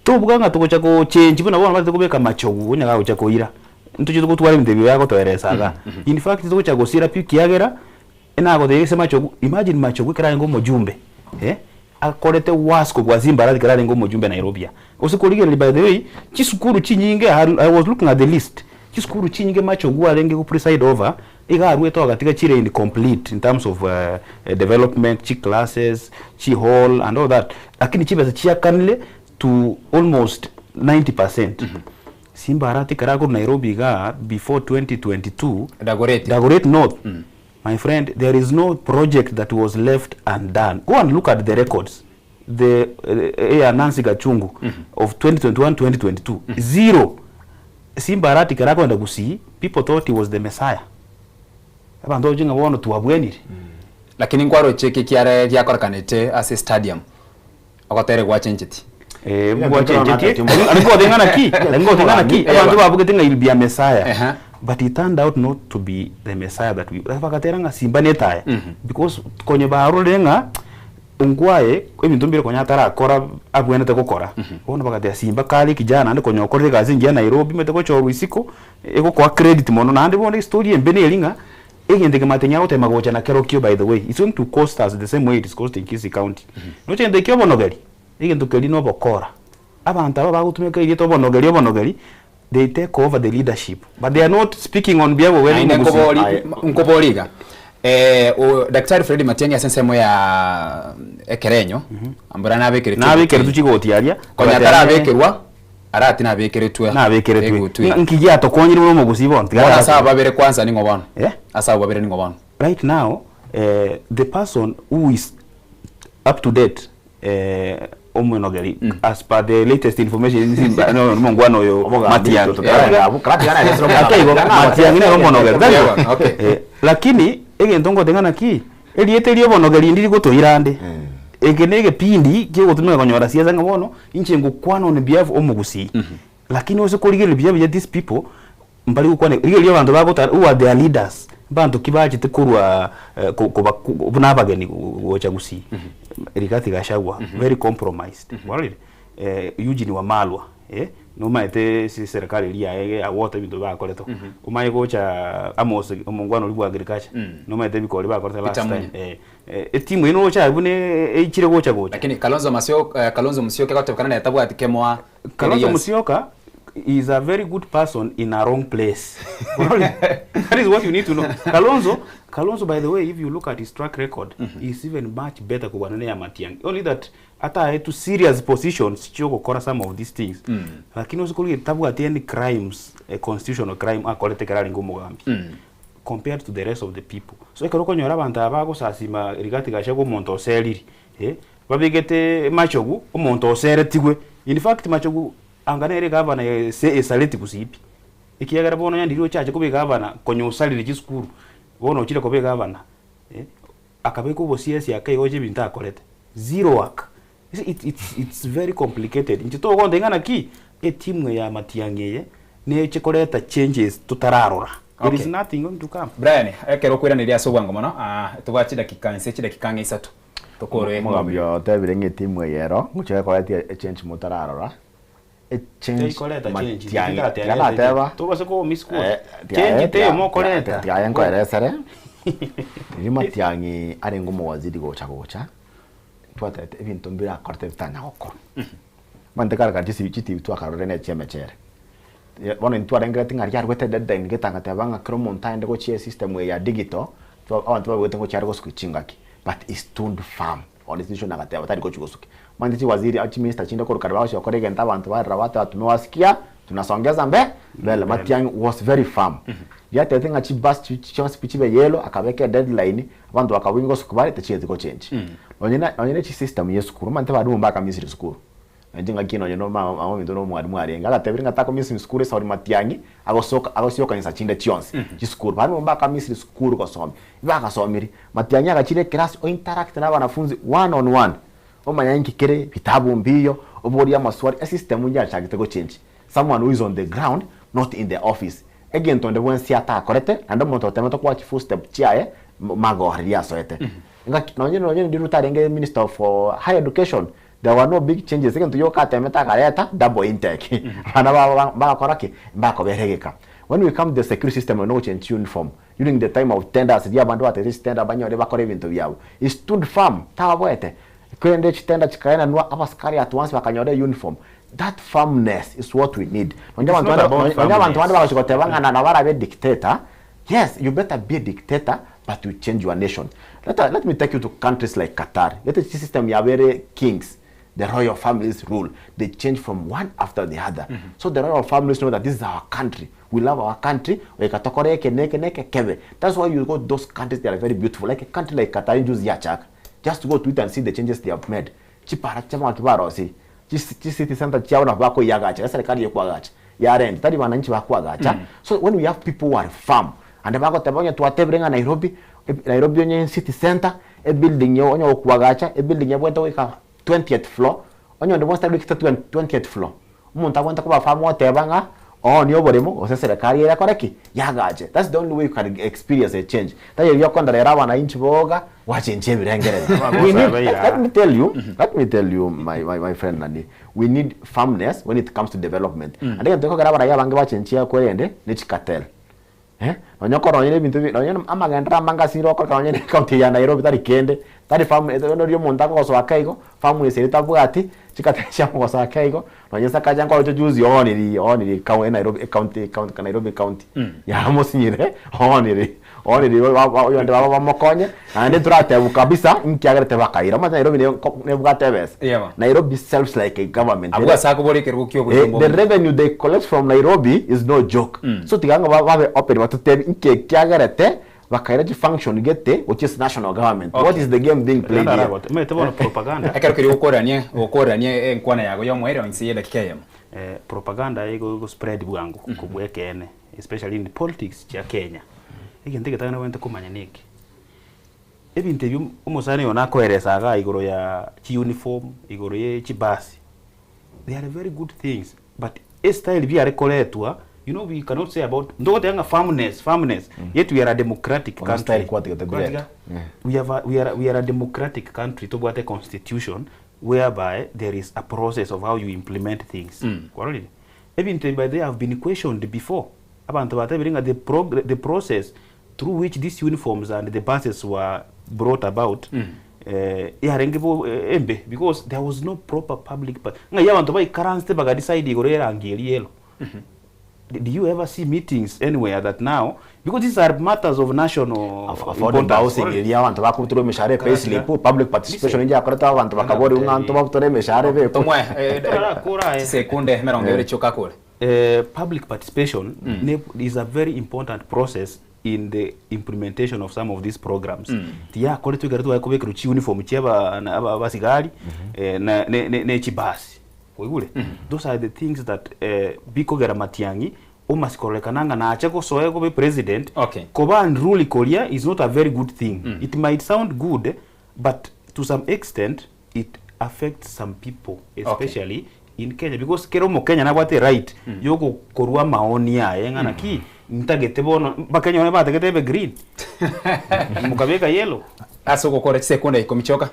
tobuga ng'a togocha go change buna bono batagete kobeka machogu onye gagocha koira, ntoche togotwara ebinto ebi bagotoeresa igaa. In fact togocha gosira pi ekiagera, enagotebia gese machogu, imagine machogu ekero arenge omojumbe eh, akorete worse kobua Simba ekero arenge omojumbe Nairobi aa. Gose korigereria by the way, chisukuru chinyinge I was looking at the list, chisukuru chinyinge machogu arenge go preside over, Iga aruete agatiga chire incomplete in terms of development, chi classes, chi hall and all that, lakini chibesa chiakanire to almost 90 percent. Simba Arati ekero akorwa Nairobi igaa before 2022, Dagoretti. Dagoretti North, my friend there is no project that was left undone. Go and look at the records, the eya Nancy Gachungu of 2021 2022, zero. Simba Arati ekero akogenda Gusii, people thought he was the messiah. Abanto bagochia ng'a bono twabwenire. Lakini nkwaroche eke kiare giakorekanete ase stadium, ogotere gwachenchetie. Eh, gwachenchetie. Lakini ngote ng'a naki, lakini ngote ng'a naki, abanto babugete ng'a he'll be a messiah. But he turned out not to be the messiah that we, bagatera ng'a Simba netaya. Because konye barorire ng'a Ongwae ebinto mbire konya atarakora abwenerete gokora, bono bagateba simba kare ekijana naende konya okorire egasi engiya Nairobi omanyete gochorwa isiko, egokoa credit mono naende bono estory embe neri ng'a egento eke Matiang'i agotema gocha nakerokio by the way, it's going to cost us the same way it is costing Kisii county. Noche egento eke obonogeri, egento keria na obokora, abanto aba bagotumeka erieta obonogeri obonogeri, they take over the leadership but they are not speaking on behalf of any Naende Mugusii. nkobori nkobori iga eh, o Daktari Fred Matiang'i ase ensemo ya ekerenyo mbora nabekeretwe Nabekeretwe chigoti aria, konya bagateba atarabekerwa arati nabekeretwe Nabekeretwe. egutwa eye. Ng'a nki giatokonyire buna omogusii bono? Tiga Bono ase arabwo. aba babere kwanza ning'o bono? Eh? Ase abwo babere ning'o bono? Right now, eh, the person who is up to date Omonogeri as per the latest information no omongwana oyo Matiang'i. Ake igo Matiang'i nere omonogeri tari bo? Eh, lakini egento ngote ng'a naki erieta eria obonogeri ndiri gotoira ande. Eke na egepindi kiogotumeka konyora siasa ng'a bono inche ngokwana on behalf omogusii. Lakini ose korigereria buya buya these people mbari gokwana rigereria abanto bagotara who are their leaders mbanto ki bachete korwa koba buna abageni gocha gusii Rigathi Gachagua very compromised kwarorire Eugene Wamalwa nomaete ase eserekari eria yaye ya water ebinto bakorete omanye gocha Amos omongwana oria bwa agriculture nomaete ebikori bakorete last Peter time Munya. Etimu eye noroche aye buna eichire gocha gocha. Lakini Kalonzo Musyoka Kalonzo Musyoka egotebekana nere tabwati kemoa kende Kalonzo gionsi. Musyoka is a very good person in a wrong place. That is what you need to know. Kalonzo, Kalonzo by the way, if you look at his track record, is even much better kobua nonye ya Matiang'i. Only that ataetwe serious positions chiogokora some of these things. Lakini ase korigereria tabwati any crimes, a constitutional crime akorete ekero arenge omogambi. Compared to the rest of the people. So ekero okonyora abanto aba bagosasima Rigathi Gachagua omonto oseriri, eh, babegete Machogu omonto oseretigwe. In fact Machogu anga nere egavana ese esareti gusii pi. Ekiagera bono yaani riria ochache koba egavana konya osarire chisukuru, bono ochire koba egavana, eh, akabeka obosiasi ake igo ebinto akorete, zero work. You see it's it's it's very complicated. Inche togontebia ng'a naki, etimu eye ya Matiang'i eye, neche koreta changes totararora. There is Okay. nothing going to come. Brian, ekero okoiraneria ase obwango mono, ah, tobwate chidakika nse chidakika ang'e isato tokore Omogambi otebire ng'a etimu eye ero ngochia ekoreti echange motararora echange Teikoreta change, Matiang'i tiga tiga nateba Tobase ko misquote. Eh, Change teiyo mokoreta. tiga aye nkoeresere riria Matiang'i arenge omowaziri gocha gocha twatebete ebinto mbire akorete bitanya gokorwa omanyete kare kare chisi chitibi twakarorire na echi'emechere bono intwe twarengereti ng'a riria arwete deadline gete agateba ng'a kera omonto aende gochia esystem eye ya digital twa abanto babwate ngochia are gosukia chingaki but he stood firm on his decision agateba tari gochia gosukia. Omanyete chiwaziri chiminister chinde korwa kare bagochia gokora egento abanto barera bateba tumewasikia. Tunasongeza mbe mbele. Matiang'i was very firm. Riatebete ng'a chibus chionsi pi chibe yellow, akabeka edeadline, abanto bakabua ingo sukubare tichieti gochange. Nonye na nonye ne chisystem ya esukuru, omanyete abalimu mbakamisiri sukuru. Nainche ng'aki nonye no mama mama ominto na omwalimu arenge, agatebire ng'a takomisia esukuru esauri Matiang'i, agosoka agosioka insa chinde chionsi chisukuru. Balimu mbakamisiri sukuru gosomia, bagasomiri, Matiang'i agachire eclass o interact na abanafunzi one on one. Omanya inki kere vitabu mbiyo, oborie amaswali, esystem njachagete gochange. Someone who is on the ground not in the office. Egento onde bwensi atakorete naende omonto otemete koa chifootstep chiaye magoro riria asoete. Ngaki nonye nonye ndiri otarenge minister of higher education there were no big changes egento gioka atemete akareta double intake abana babo mbagakora ki? Mbakobera egeka. When we come to the security system nonya gochange uniform during the time of tenders riria abanto batagete chitender banyore bakore ebinto biabo he stood firm taboete korende chitender chikaenanwa abasikari at once bakanyora euniform that firmness is what we need nonye It's abanto not bande about nonye abanto bande firmness. bagochi goteba ng'a nabo arabe dictator yes you better be a dictator but you change your nation let, let me take you to countries like Qatar gete chisystem yabo ere kings the royal families rule they change from one after the other so the royal families know that this is our country we love our country goika tokore eke na eke na eke kebe that's why you go to those countries they are very beautiful like a country like Qatar juzi yachaka just go to it and see the changes they have made chipara chiamang'aki barosirie chi chi city center chiabo nabo bakoiagacha eserikari ekoagacha ya rent tari bananchi bakoagacha so when we have people who are firm and bagoteba onye twatebire ng'a Nairobi Nairobi onye city center ebuilding ya onye okoagacha ebuilding ebwenerete goika twentieth floor onye onde bwensi tari goika twentieth floor omonto abwenerete koba firm oteba ng'a oonie oboremo gose eserekari ere ekore ki? Yagache. That's the only way you can experience a change. Tari erio okonda rero abananchi boka gwachenchia ebirengererio. We need, let, let me tell you, let me tell you my, my, my friend nani, we need firmness when it comes to development. And egento gekogera abaraiyo abange bachenchia kwerende ne chicartel. Eh, nonya okora nonya na ebinto ebi nonya na amagenderero amange asire okoreka nonya na ecounty eye ya Nairobi tari kende, tari farm noria omonto akogosoa ake igo, farm ase eria tabwati, chikatari chiamogosoa ake igo, nonya sakaja nkoroche juzi ooniri ooniri ekau enairobi ecounty ecounty Nairobi county, yamosinyire ooniri ooniri oyonde babo bamokonye, naende toratebu kabisa nkiagerete bakaira, omanyete Nairobi ne nebwate ebesa, Yebo. Nairobi sells like a government. Abwo ase akobora ekerogo kia Eh, obochumba the omonene. revenue they collect from Nairobi is no joke. So tiga ng'a ba- babe open batotebi nki ekiagerete bakaira chifunction gete gochia ase national government. What Okay. is the game being played here? Omanyete bono propaganda. Ekero keria ogokorania ogokorania enkwana yago y'omoerio inse y'edakika eyemo. Eh, propaganda igo ego spread bwango kobua ekeene especially in politics chia Kenya. Egento egetang'ani obwenerete komanya neke, ebinto ebio omosani oyo nakoeresa igaa igoro ya chiuniform, igoro ye chibasi, they are very good things but estyle biare koretwa you know we cannot say about ntogoteba ng'a firmness firmness yet we are a democratic Bono country style kwatigete Kwatiga? biretwa. Yeah. we have a, we are a, we are a democratic country tobwate constitution whereby there is a process of how you implement things kwarorire ebinto ebi by the way have been questioned before abanto batebire ng'a the, progr the process through which these uniforms and the buses were brought about eh, yarenge bo eh, embe because there was no proper public pa ng'ai abanto baikaransete baga decide igoro y'erangi eria yellow Do you ever see meetings anywhere that now because these are matters of national Affordable importance housing eria abanto bakobutorwa emeshahara e payslip, public participation Listen. inche yakorete abanto bakaboria ng'a ntobabutore emeshahara ebe ekwe. Tomoe chisekunde emerongo ebere chioka akore. Public participation ne is a very important process in the implementation of some of these programs. Tiyakoretwe ekero tware kobekerwa chiuniform chia aba aba abasigari na ne ne ne chibasi. Kwaigure? Those are the things that bikogera Matiang'i omasi kororekana ng'a nache gosoa koba epresident, Okay. koba unruly koria is not a very good thing. It might sound good but to some extent it affects some people especially in Kenya because kera omokenya nabwate right yogokorwa amaoni aye ng'a naki ntagete bono bakenya one batagete ebe green mokabeka yellow. Ase ogokora chisekunde ikomi chioka.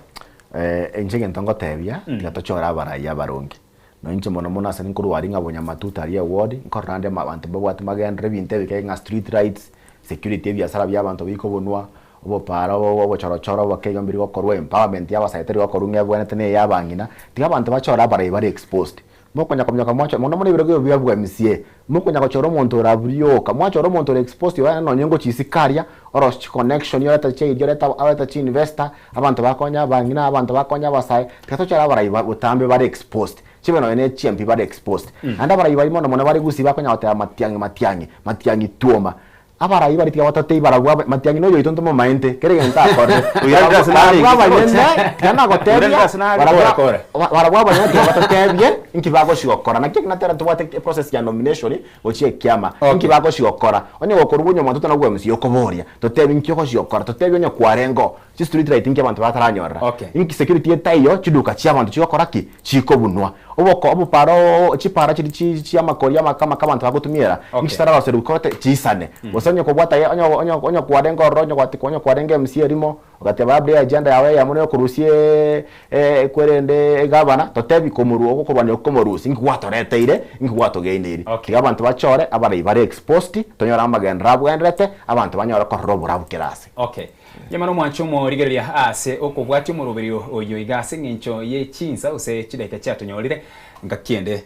Inche egento ngotebia, tiga tochore abarai abaronge. Nonya inche mono mono ase nkorwa aria ng'a Bonyamatuta aria eward, nkorora ande abanto mbabwate magenderero ebinto ebike ng'a street lights, security ebiasara bia abanto bikobunwa, obopara obochorochoro oboke iga mbiri gokorwa, empowerment ya abasae teri gokorwa ng'a ebwenerete na eya abang'ina, tiga abanto bachore abarai bare exposed. Mokonya kominyoka mwacho mono mono ebirogo ebi bia bwa MCA, mokonya gochora omonto ore abwo rioka, mwachora omonto ore exposed oye nonye ngochia isiko aria, orosie chiconnection orete chiaidea orete orete chiinvestor, abanto bakonye abang'ina, abanto bakonye abasae, tiga tochore abarai ba botambe bare exposed. Chibe nonya ne chiMP bare exposed. Naende abarai baria mono mono bare gusii bakonya goteba Matiang'i Matiang'i, Matiang'i tuoma. Abarai baria tiga batatei barabwo aba Matiang'i noyo oito ntomomaente kera egento akorire. Barabwo abanyene tiga nagotebia barabwo barabwo abanyene tiga batatebie inki bagochi gokora. Naki ekio natera ntobwate eprocess ya nomination gochia ekiama. Inki bagochi gokora? Onye gokorwa onye omonto tona MCA okoboria, totebi inki ogochi gokora, totebi onye kwarenge oo. Chi street light inki abanto bataranyorera? Inki security etaiyo chiduka chia abanto chigokora ki? Chikobunwa. Oboko obopara oo chipara chiri chi chiamakori amake amake abanto bagotumiera, inki chitararoserigwa kote chiisane. Gose onye kobwata ye onye onye onye kwarenge ororo onye gwati onye kwarenge MCA erimo, ogateba labda eagenda yao eyemo noyokorusia ekwerende egavana, totebi komorua ogokorwania okwo komorusia, inki gwatoreteire, inki gwatogeineiri. Tiga abanto bachore abarai bare exposed, tonyore amagenderero abwenerete, abanto banyore korora oborabu kera ase. Okay. Nyuma nomwanche omorigereria ase okobwatia omoroberio oyo iga ase engencho ye chinsa gose chidaika chiatonyorire, ngaki ende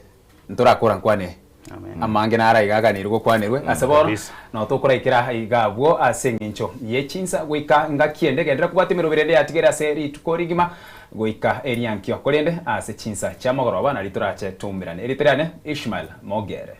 ntorakora nkwane amange naro aiga aganeirwe gokwanerwe ase bono, nao tokoraikera iga abwo ase engencho ye chinsa goika ngaki ende genderera kobwatia emeroberio ende yatigere ase rituko rigima goika eriankio, korende ase chinsa chiamogoroba nario torache toumerane. Erieta riane Ishmael Mogere.